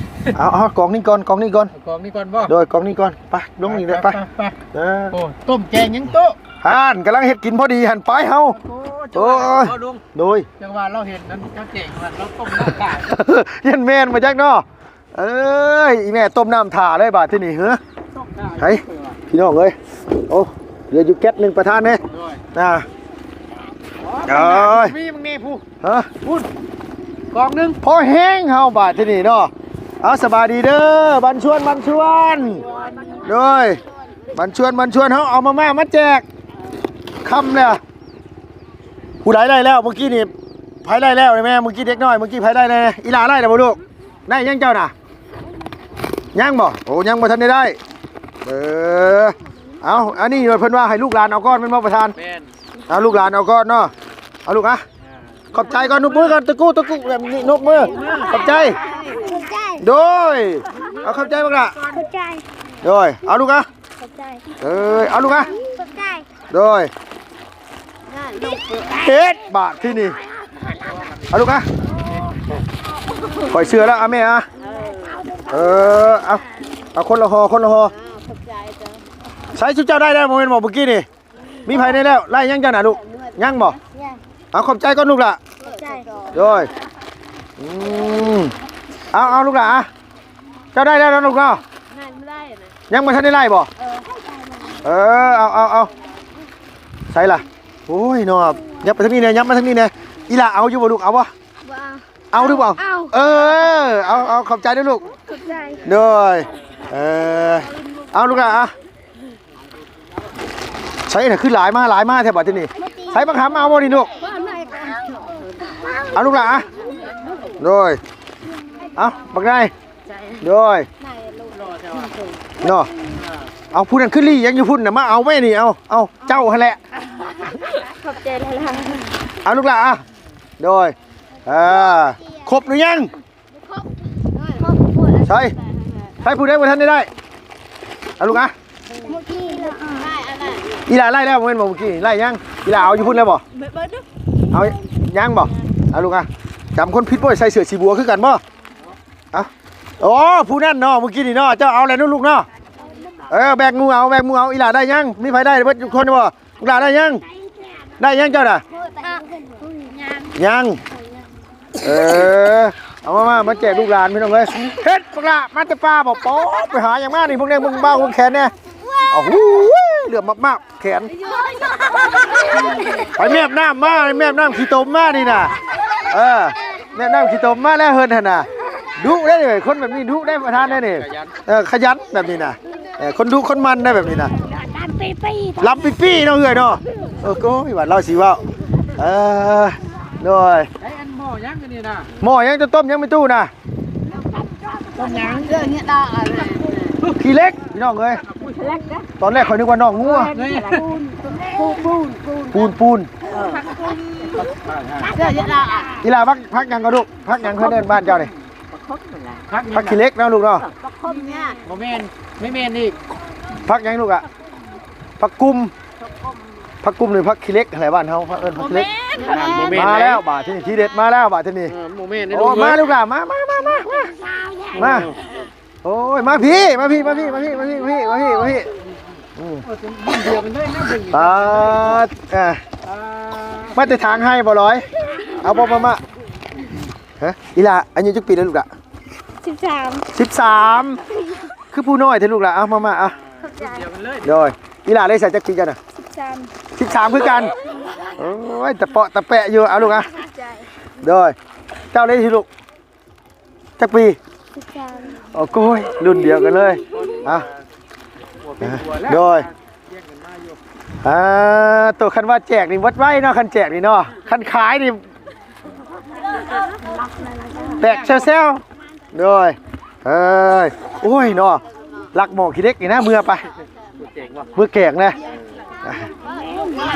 ເອົາ ເອົາກອງນີ້ກ່ອນ ກອງນີ້ກ່ອນ ກອງນີ້ກ່ອນບໍ່? ໂດຍ ກອງນີ້ກ່ອນ ໄປ ລົງນີ້ແຫຼະ ໄປ ໄປ ໄປ. ເອີ ໂອ້ ຕົ້ມແກງຫຍັງໂຕະ? ຫັ້ນ ກຳລັງເຮັດກິນພໍດີຫັ້ນ ໄປເຮົາ. ໂອ້ ໂອ້ຍ ໂດຍ ຈັ່ງວ່າລາວເຫັນນັ້ນເຈົ້າແກງວ່າລາວຕົ້ມນ້ຳຕານ ຍັງແມ່ນບໍ່ຈັກເນາະ. ເອີຍ ອີແມ່ຕົ້ມນ້ຳຖ້າເລີຍບາດທີນີ້ ເຮີ ໃຫ້ພີ່ນ້ອງເອີຍ. ໂອ້ ເຫຼືອຢູ່ແກັດໜຶ່ງປະທານເດ້. ໂດຍ ອ່າ ໂອ້ຍ ມີມຶງນີ້ຜູ້ ຮະ ພຸ້ນ ກອງໜຶ່ງ ພໍແຮງເຮົາບາດທີນີ້ເນາະ. ເອົາ ສະບາຍດີເດີ ບັນຊວນ ບັນຊວນ. ໂດຍ ບັນຊວນ ບັນຊວນ ເຮົາເອົາມາມ່າມາແຈກ ຄ່ຳແລ້ວ. ຜູ້ໃດໄດ້ແລ້ວ? ເມື່ອກີ້ນີ້ໃຜໄດ້ແລ້ວແມ່? ເມື່ອກີ້ເດັກນ້ອຍ ເມື່ອກີ້ໃຜໄດ້ແນ່? ອີຫຼ້າໄດ້ແລ້ວບໍ່ລູກ? ໄດ້ຍັງເຈົ້ານະ? ຍັງບໍ່? ໂອ້ ຍັງບໍ່ທັນໄດ້ໄດ້. ເອີ ເອົາ ອັນນີ້ເພິ່ນວ່າໃຫ້ລູກຫຼານເອົາກ່ອນແມ່ນບໍ່ປະທານ? ແມ່ນ ເອົາລູກຫຼານເອົາກ່ອນເນາະ. ເອົາລູກອະ ອ່າ ຂອບໃຈກ່ອນ ນົບມືກ່ອນ ຕະກຸ ຕະກຸ ແບບນີ້ ນົບມື ຂອບໃຈ ຂອບໃຈ ໂດຍ ເອົາຂອບໃຈບັກຫຼ້າ ຂອບໃຈ ໂດຍ ເອົາລູກອະ ຂອບໃຈ ເອີ ເອົາລູກອະ ຂອບໃຈ ໂດຍ ນັ້ນ ເຮັດບາດທີ່ນີ້ ເອົາລູກອະ ຂ້ອຍເຊື່ອແລ້ວ ອະແມ່ອະ ເອີ ເອົາ ເອົາຄົນລະຫໍ່ ຄົນລະຫໍ່ ຂອບໃຈເຈົ້າ ໃສ່ຊຸມເຈົ້າໄດ້ແລ້ວບໍ່ແມ່ນບໍ່ ມື້ກີ້ນີ້ ມີໃຜແດ່ແລ້ວ ໄລ່ຍັງເຈົ້ານະລູກ ຍັງບໍ່ ເອົາຂອບໃຈກ່ອນລູກຫຼ້າ ຂອບໃຈ ໂດຍ ອືມ ເອົາ ເອົາລູກຫຼ້າ ເຈົ້າໄດ້ແລ້ວເນາະລູກເນາະ ຍັງບໍ່ທັນໄດ້ໄລ່ບໍ່ ເອີ ເອີ ເອົາ ເອົາ ເອົາ ໃສ່ລະ ໂອ້ຍເນາະ ຍັບໄປທາງນີ້ແດ່ ຍັບມາທາງນີ້ແດ່ ອີ່ຫຼ້າເອົາຢູ່ບໍ່ລູກ ເອົາບໍ່ ບໍ່ເອົາ ເອົາຫຼືບໍ່ ເອົາ ເອີ ເອົາ ເອົາ ຂອບໃຈເດີ້ລູກ ຂອບໃຈ ໂດຍ ເອີ ເອົາລູກຫຼ້າ ໃສ່ນະ ຄືຫຼາຍມາ ຫຼາຍມາແທ້ບາດທີນີ້ ໃສ່ບັກຫຳເອົາບໍ່ນີ້ລູກ ເອົາລູກຫຼ້າ ໂດຍ ເອົາບັກນາຍ ໂດຍ ເນາະ ເອົາຜູ້ນັ້ນຄືລີ້ຍັງຢູ່ພຸ້ນນະ ມາເອົາແມ່ນີ້ ເອົາ ເອົາເຈົ້າຫັ້ນແຫຼະ ຂອບໃຈຫຼາຍໆ ເອົາລູກຫຼ້າ ໂດຍ ເອີ ຄົບຫຼືຍັງ ໃສ່ ໃສ່ຜູ້ໃດບໍ່ທັນໄດ້ໄດ້ ເອົາລູກອະ ອີ່ຫຼ້າໄລ່ແລ້ວບໍ່ແມ່ນບໍ່ມື້ກີ້ນີ້ ໄລ່ຍັງ ອີ່ຫຼ້າເອົາຢູ່ພຸ້ນແລ້ວບໍ່ ເອົາຍັງບໍ່ ເອົາລູກອະ ຈຳຄົນຜິດບໍ່ ໃສ່ເສື້ອສີບົວຄືກັນບໍ່ ເອົາ ໂອ້ ຜູ້ນັ້ນເນາະ ມື້ກີ້ນີ້ເນາະ ເຈົ້າເອົາແລ້ວເນາະລູກເນາະ ເອີ ແບກໝູ່ເອົາ ແບກໝູ່ເອົາ ອີ່ຫຼ້າໄດ້ຍັງ ມີໃຜໄດ້ເບິດທຸກຄົນບໍ່ ລູກຫຼ້າໄດ້ຍັງ ໄດ້ຍັງເຈົ້ານະ ຍັງ ເອີ ເອົາມາ ມາ ມາແຈກລູກຫຼານພີ່ນ້ອງເອີຍ ເຮັດບັກຫຼ້າ ມາແຕ່ປ່າບໍ່ ປອດ ໄປຫາຫຍັງມານີ້ ເບິ່ງແດ່ ເບິ່ງບ່າວ ເບິ່ງແຂນແດ່ ໂອ້ໂຫ ເຫຼືອມມາກໆ ແຂນ ໄປແມບນ້ຳມາ ໄປແມບນ້ຳຂີ້ຕົມມານີ້ນະ ເອີ ແມບນ້ຳຂີ້ຕົມມາແລ້ວເພິ່ນຫັ້ນນະ ດຸເດ້ນີ້ ຄົນແບບນີ້ດຸໄດ້ປະທານໄດ້ນີ້ ເອີ ຂະຫຍັນແບບນີ້ນະ ເອີ ຄົນດຸຄົນໝັ່ນໄດ້ແບບນີ້ນະ ລຳປີໆ ລຳປີໆເນາະເອື້ອຍເນາະ ເອີ ໂອ້ຍ ວ່າລາວຊິເວົ້າ ເອີ ໂດຍ ໄດ້ອັນໝໍ້ຫຍັງອັນນີ້ນະ ໝໍ້ຫຍັງ ຈະຕົ້ມຫຍັງແມ່ຕູ້ນະ ຕົ້ມຫຍັງ ເອີ ເຮັດດາ ຂີ້ເຫຼັກ ພີ່ນ້ອງເອີຍ ຂີ້ເຫຼັກນະ ຕອນແລກຂ້ອຍນຶກວ່າໜອງງົວ ເອີ ປູນ ປູນ ປູນ ເອີ ເຮັດດາ ອີ່ຫຼ້າ ຜັກ ຜັກຫຍັງກໍລູກ ຜັກຫຍັງເພິ່ນເອີ້ນບ້ານເຈົ້ານີ້ ຜັກຂີ້ເຫຼັກເນາະລູກເນາະ ບໍ່ແມ່ນ ບໍ່ແມ່ນອີກ ຜັກຫຍັງລູກອະ ຜັກກຸມ ຜັກກຸມ ຫຼື ຜັກຂີ້ເຫຼັກຫັ້ນແຫຼະ ບ້ານເຮົາເອີ້ນຜັກຂີ້ເຫຼັກ ມາແລ້ວບາດທີນີ້ ທີເດັດມາແລ້ວບາດທີນີ້ ເອີ ບໍ່ແມ່ນເດ້ ໂອ້ ລູກເອີຍ ມາລູກຫຼ້າ ມາ ມາ ໂອ້ຍ ມາພີ້ ມາພີ້ ມາພີ້ ມາພີ້ ມາພີ້ ມາພີ້ ອືມ ເອີ ເປັນບຸນດຽວກັນເລີຍນະ ເບິ່ງ ປາດ ເອີ ມາແຕ່ທາງໄຮ່ບໍ່ລອຍ ເອົາບໍ່ ມາ ມາ ຮະ ອີ່ຫຼ້າ ອາຍຸຈັກປີແລ້ວລູກຫຼ້າ ສິບສາມ ສິບສາມ ຄືຜູ້ນ້ອຍແທ້ລູກຫຼ້າ ເອົາ ມາ ມາ ເອົາ ຂອບໃຈ ໂດຍ ອີ່ຫຼ້າໄດ້ໃສ່ຈັກປີເຈົ້ານະ ສິບສາມ ສິບສາມຄືກັນ ໂອ້ຍ ຕະເປາະຕະແປະຢູ່ ເອົາລູກ ເອົາ ຂອບໃຈ ໂດຍ ເຈົ້າໄດ້ຊິລູກ ຈັກປີ ສິບສາມ ໂອ້ໂກຍ ລຸ້ນດຽວກັນເລີຍ ເອົາ ໂດຍ ອ່າ ໂຕ ຄັນວ່າແຈກນີ້ໝົດໄວເນາະ ຄັນແຈກນີ້ເນາະ ຄັນຂາຍນີ້ແຕກແຊວໆ ໂດຍ ເອີຍ ໂອ້ຍເນາະ ລັກໝໍ້ຂີ້ເຫຼັກນີ້ນະ ເມືອໄປ ເມືອແກງນະ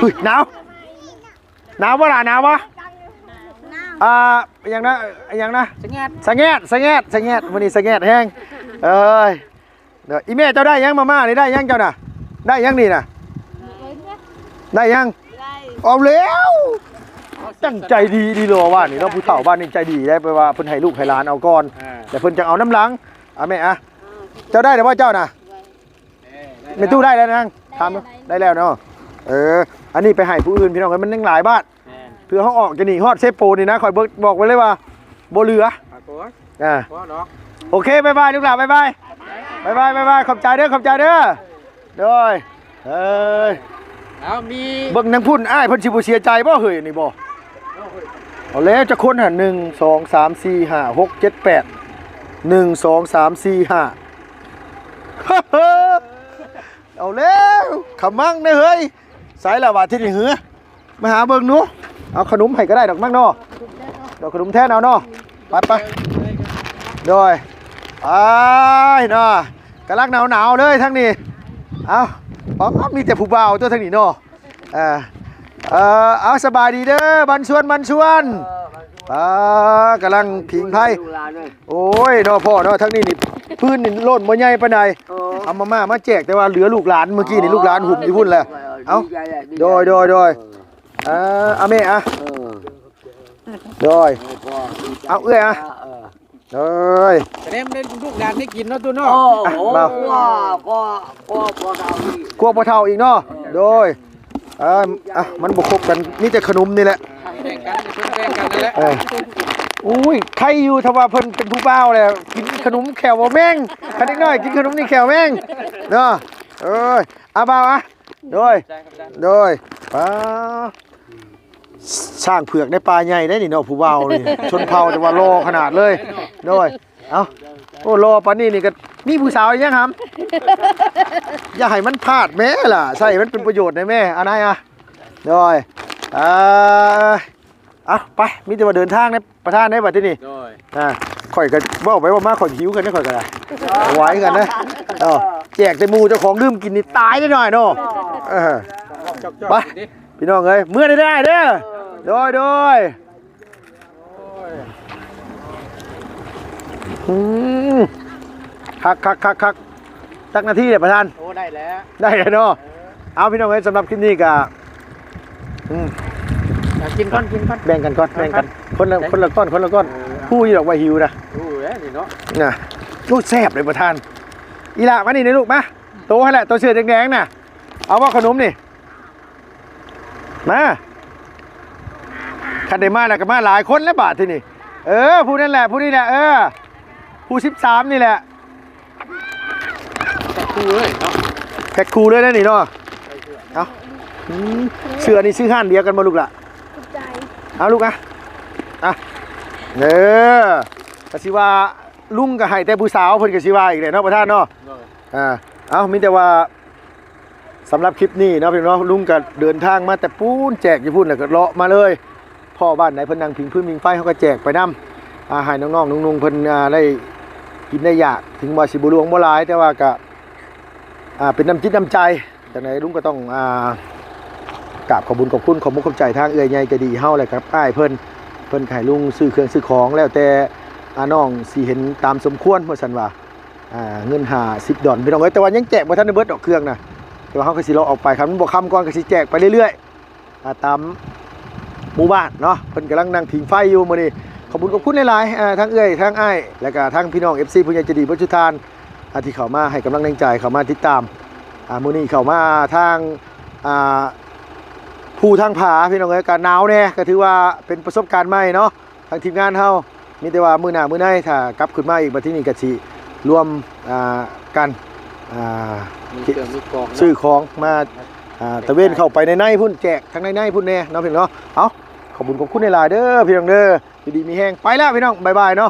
ອຸ້ຍ ໜາວ ໜາວບໍ່ຫຼ້າ ໜາວບໍ່ ອ່າ ຫຍັງນະ ຫຍັງນະ ສະແງດ ສະແງດ ສະແງດ ມື້ນີ້ສະແງດແຮງ ເອີຍ ເດີ ອີ່ແມ່ເຈົ້າໄດ້ຫຍັງ ມາມ່ານີ້ໄດ້ຫຍັງເຈົ້ານະ ໄດ້ຫຍັງນີ້ນະ ໄດ້ຫຍັງ ເອົາແລ້ວ ຈັ່ງໃຈດີອີ່ຫຼີຫຼໍ ບ້ານນີ້ເນາະ ຜູ້ເຖົ້າບ້ານນີ້ໃຈດີໄດ໋ ແປວ່າເພິ່ນໃຫ້ລູກໃຫ້ຫຼານເອົາກ່ອນ ແລ້ວເພິ່ນຈັ່ງເອົານຳຫຼັງ ອາ ແມ່ອະ ເຈົ້າໄດ້ແລ້ວບໍ່ເຈົ້ານະ ແມ່ຕູ້ໄດ້ແລ້ວນາງ ຖາມ ໄດ້ແລ້ວເນາະ ເອີ ອັນນີ້ໄປໃຫ້ຜູ້ອື່ນພີ່ນ້ອງເອີຍ ມັນຍັງຫຼາຍບາດ ແມ່ນ ເພື່ອເຮົາອອກຈາກນີ້ຮອດເຊໂປນີ້ນະ ຂ້ອຍເບີກ ບອກໄວ້ເລີຍວ່າບໍ່ເຫຼືອ ອ່າ ໂອເຄ ບາຍບາຍລູກຫຼ້າ ບາຍບາຍ ບາຍບາຍ ບາຍບາຍ ຂອບໃຈເດີ ຂອບໃຈເດີ ໂດຍ ເອີຍ ເອົາມີ ເບິ່ງທາງພຸ້ນ ອ້າຍເພິ່ນຊິບໍ່ເສຍໃຈບໍ່ເຮີ້ຍ ນີ້ບໍ່ ເອົາແລ້ວ ຈັກຄົນຫັ້ນ ໜຶ່ງ ສອງ ສາມ ສີ່ ຫ້າ ຫົກ ເຈັດ ແປດ ໜຶ່ງ ສອງ ສາມ ສີ່ ຫ້າ ເອົາແລ້ວ ຂະມັງເດ້ເຮີ້ຍ ໃສລະບາດທີນີ້ເຫືອ ມາຫາເບິ່ງດູ ເອົາຂະໜົມໃຫ້ກໍໄດ້ດອກມັກເນາະ ດອກຂະໜົມແທນເອົາເນາະ ໄປໆ ໂດຍ ອ້າຍເນາະ ກຳລັງໜາວໆເລີຍທາງນີ້ ເອົາ ປາ ມີແຕ່ຜູ້ບ່າວຕົວະທາງນີ້ເນາະ ເອີ ເອີ ເອົາ ສະບາຍດີເດີ ບັນຊວນ ບັນຊວນ ປາ ກຳລັງຜິງໄຟ ໂອ້ຍເນາະ ພໍ່ເນາະ ທາງນີ້ນີ້ ພື້ນນີ້ໂລ້ນບໍ່ໃຫຍ່ປານໃດ ເອົາມາມ່າມາແຈກ ແຕ່ວ່າເຫຼືອລູກຫຼານ ມື້ກີ້ນີ້ລູກຫຼານຫຸ້ມຢູ່ພຸ້ນແຫຼະ ເອົາ ໂດຍ ໂດຍ ໂດຍ ເອີ ເອົາແມ່ອະ ເອີ ໂດຍ ເອີ ເອົາເອື້ອຍອະ ເອີ ໂດຍ ສະແດງເປັນລູກຫຼານໄດ້ກິນເນາະຕູ້ເນາະ ໂອ້ ອ່ະ ໂອ້ ເບົາ ກົວ ກົວ ກົວພໍ່ເຖົ້າອີກ ກົວພໍ່ເຖົ້າອີກເນາະ ເອີ ໂດຍ ອ່າ ອ່ະ ມັນບໍ່ຄົບກັນ ມີແຕ່ຂະໜົມນີ້ແຫຼະ ແບ່ງກັນ ເພິ່ນແບ່ງກັນນັ້ນແຫຼະ ເອີ ອຸ້ຍ ໄຄຢູ່ ຖ້າວ່າເພິ່ນເປັນຜູ້ບ່າວແລ້ວ ກິນຂະໜົມແຂ້ວບໍ່ແມງ ຄັນເດັກນ້ອຍກິນຂະໜົມນີ້ແຂ້ວແມງເນາະ ເອີຍ ອາ ບ່າວອະ ໂດຍ ໂດຍ ປ້າ ຊ້າງເຜືອກໃນປ່າໃຫຍ່ໄດ໋ນີ້ເນາະ ຜູ້ບ່າວນີ້ ຊົນເຜົ່າ ແຕ່ວ່າຫຼໍ່ຂະໜາດເລີຍ ໂດຍ ເອົ້າ ໂອ້ ຫຼໍ່ປານນີ້ນີ້ກໍມີຜູ້ສາວອີກຫຍັງຫຳ ຢ່າໃຫ້ມັນພາດແມ້ລະ ໃຊ້ໃຫ້ມັນເປັນປະໂຫຍດແດ່ແມ້ ອາ ນາຍອະ ໂດຍ ອ່າ ເອົາ ໄປ ມີແຕ່ວ່າເດີນທາງໃນ ປະທານເດ້ບັດທີນີ້ ໂດຍ ອ່າ ຂ້ອຍກໍເວົ້າໄປເວົ້າມາ ຂ້ອຍກໍຫິວຄືກັນເດ້ ຂ້ອຍກໍໄດ້ ໄຫວຄືກັນເດ້ ເນາະ ແຈກແຕ່ໝູ່ ເຈົ້າຂອງລືມກິນນີ້ຕາຍເດ້ໜ້ອຍເນາະ ເອີ ໄປ ພີ່ນ້ອງເອີຍ ເມືອໄດ້ເດີ ໂດຍ ໂດຍ ອືມ ຄັກໆໆໆ ຈັກນາທີແລ້ວປະທານ? ໂອ້ ໄດ້ແລ້ວ ໄດ້ແລ້ວເນາະ ເອີ ເອົາ ພີ່ນ້ອງເອີຍ ສຳລັບຄລິບນີ້ກໍ ອືມ ເອົາ ກິນກ່ອນ ກິນກ່ອນ ແບ່ງກັນກ່ອນ ແບ່ງກັນ ຄົນລະ ຄົນລະກ້ອນ ຄົນລະກ້ອນ ເອີ ຮູ້ຢູ່ດອກວ່າຫິວນະ ຮູ້ແລ້ວນີ້ເນາະ ນະ ໂອ້ ແຊບເລີຍປະທານ ອີ່ຫຼ້າ ມານີ້ເດ້ລູກ ມາ ໂຕຫັ້ນແຫຼະ ໂຕເສື້ອແດງໆນະ ເອົາບໍ່ຂະໜົມນີ້? ມາ ຄັນໄດ້ມາແລ້ວກໍມາຫຼາຍຄົນແລ້ວບາດທີນີ້ ເອີ ຜູ້ນັ້ນແຫຼະ ຜູ້ນີ້ແຫຼະ ເອີ ຜູ້ສິບສາມນີ້ແຫຼະ ແພັກຄູ່ເລີຍເນາະ ແພັກຄູ່ເລີຍນະນີ້ເນາະ ເອົາ ອືມ ເສື້ອນີ້ຊື້ຮ້ານດຽວກັນບໍ່ລູກຫຼ້າ? ຂອບໃຈ ເອົາລູກ ອ່ະ ອ່ະ ເອີ ກໍຊິວ່າລຸງກໍໃຫ້ແຕ່ຜູ້ສາວ ເພິ່ນກໍຊິວ່າອີກແຫຼະເນາະ ປະທານເນາະ ໂດຍ ອ່າ ເອົາ ມີແຕ່ວ່າ ສຳລັບຄລິບນີ້ເນາະ ພີ່ນ້ອງເນາະ ລຸງກໍເດີນທາງມາແຕ່ປູ້ນ ແຈກຢູ່ພຸ້ນ ແລ້ວກໍເລາະມາເລີຍ ພໍ້ບ້ານໃດເພິ່ນນັ່ງຜິງຟືນຜິງໄຟ ເຮົາກໍແຈກໄປນຳ ອ່າ ໃຫ້ນ້ອງໆ ນຸ່ງໆ ເພິ່ນ ອ່າ ໄດ້ກິນໄດ້ຢາກ ເຖິງວ່າຊິບໍ່ຫຼວງບໍ່ຫຼາຍ ແຕ່ວ່າກໍ ອ່າ ເປັນນ້ຳຈິດນ້ຳໃຈ ຈັ່ງໃດລຸງກໍຕ້ອງ ອ່າ ກາບຂອບບຸນຂອບຄຸນ ຂອບມຸກຂອບໃຈທາງເອື້ອຍໃຫຍ່ໃຈດີເຮົາ ແລະ ກັບອ້າຍເພິ່ນ ເພິ່ນກໍໃຫ້ລຸງຊື້ເຄື່ອງຊື້ຂອງ ແລ້ວແຕ່ ອ່າ ນ້ອງຊິເຫັນຕາມສົມຄວນ ວ່າຊັ້ນວ່າ ອ່າ ເງິນຫ້າສິບດອນ ພີ່ນ້ອງເອີຍ ແຕ່ວ່າຍັງແຈກບໍ່ທັນໄດ້ເບິດດອກເຄື່ອງນະ ແຕ່ວ່າເຮົາກໍຊິເລາະອອກໄປ ຄັນມັນບໍ່ຄ່ຳກ່ອນກໍຊິແຈກໄປເລື້ອຍໆ ອ່າ ຕາມໝູ່ບ້ານເນາະ ເພິ່ນກຳລັງນັ່ງຜິງໄຟຢູ່ມື້ນີ້ ຂອບຄຸນຂອບຄຸນຫຼາຍໆ ອ່າ ທັງເອື້ອຍ ທັງອ້າຍ ແລ້ວກະທັງພີ່ນ້ອງ ເອັຟຊີ ຜູ້ໃຫຍ່ໃຈດີເບິດທຸກທ່ານ ອ່າ ທີ່ເຂົ້າມາໃຫ້ກຳລັງແຮງໃຈ ເຂົ້າມາຕິດຕາມ ອ່າ ມື້ນີ້ເຂົ້າມາທາງ ອ່າ ພູທາງຜາ ພີ່ນ້ອງເອີຍ ກະໜາວແດ່ ກະຖືວ່າເປັນປະສົບການໃໝ່ເນາະ ທາງທີມງານເຮົາ ມີແຕ່ວ່າມື້ໜ້າມື້ໃນ ຖ້າກັບຂຶ້ນມາອີກ ບັດທີນີ້ກໍຊິລວມ ອ່າ ກັນ ອ່າ ມີເຄື່ອງມີຂອງເນາະ ຊື້ຂອງມາ ອ່າ ຕະເວນເຂົ້າໄປໃນໃນພຸ້ນ ແຈກທາງໃນໃນພຸ້ນແດ່ເນາະ ພີ່ນ້ອງເນາະ ເອົາ ຂອບຄຸນຂອບຄຸນຫຼາຍໆເດີ ພີ່ນ້ອງເດີ ຢູ່ດີມີແຮງ ໄປແລ້ວພີ່ນ້ອງ ບາຍບາຍເນາະ.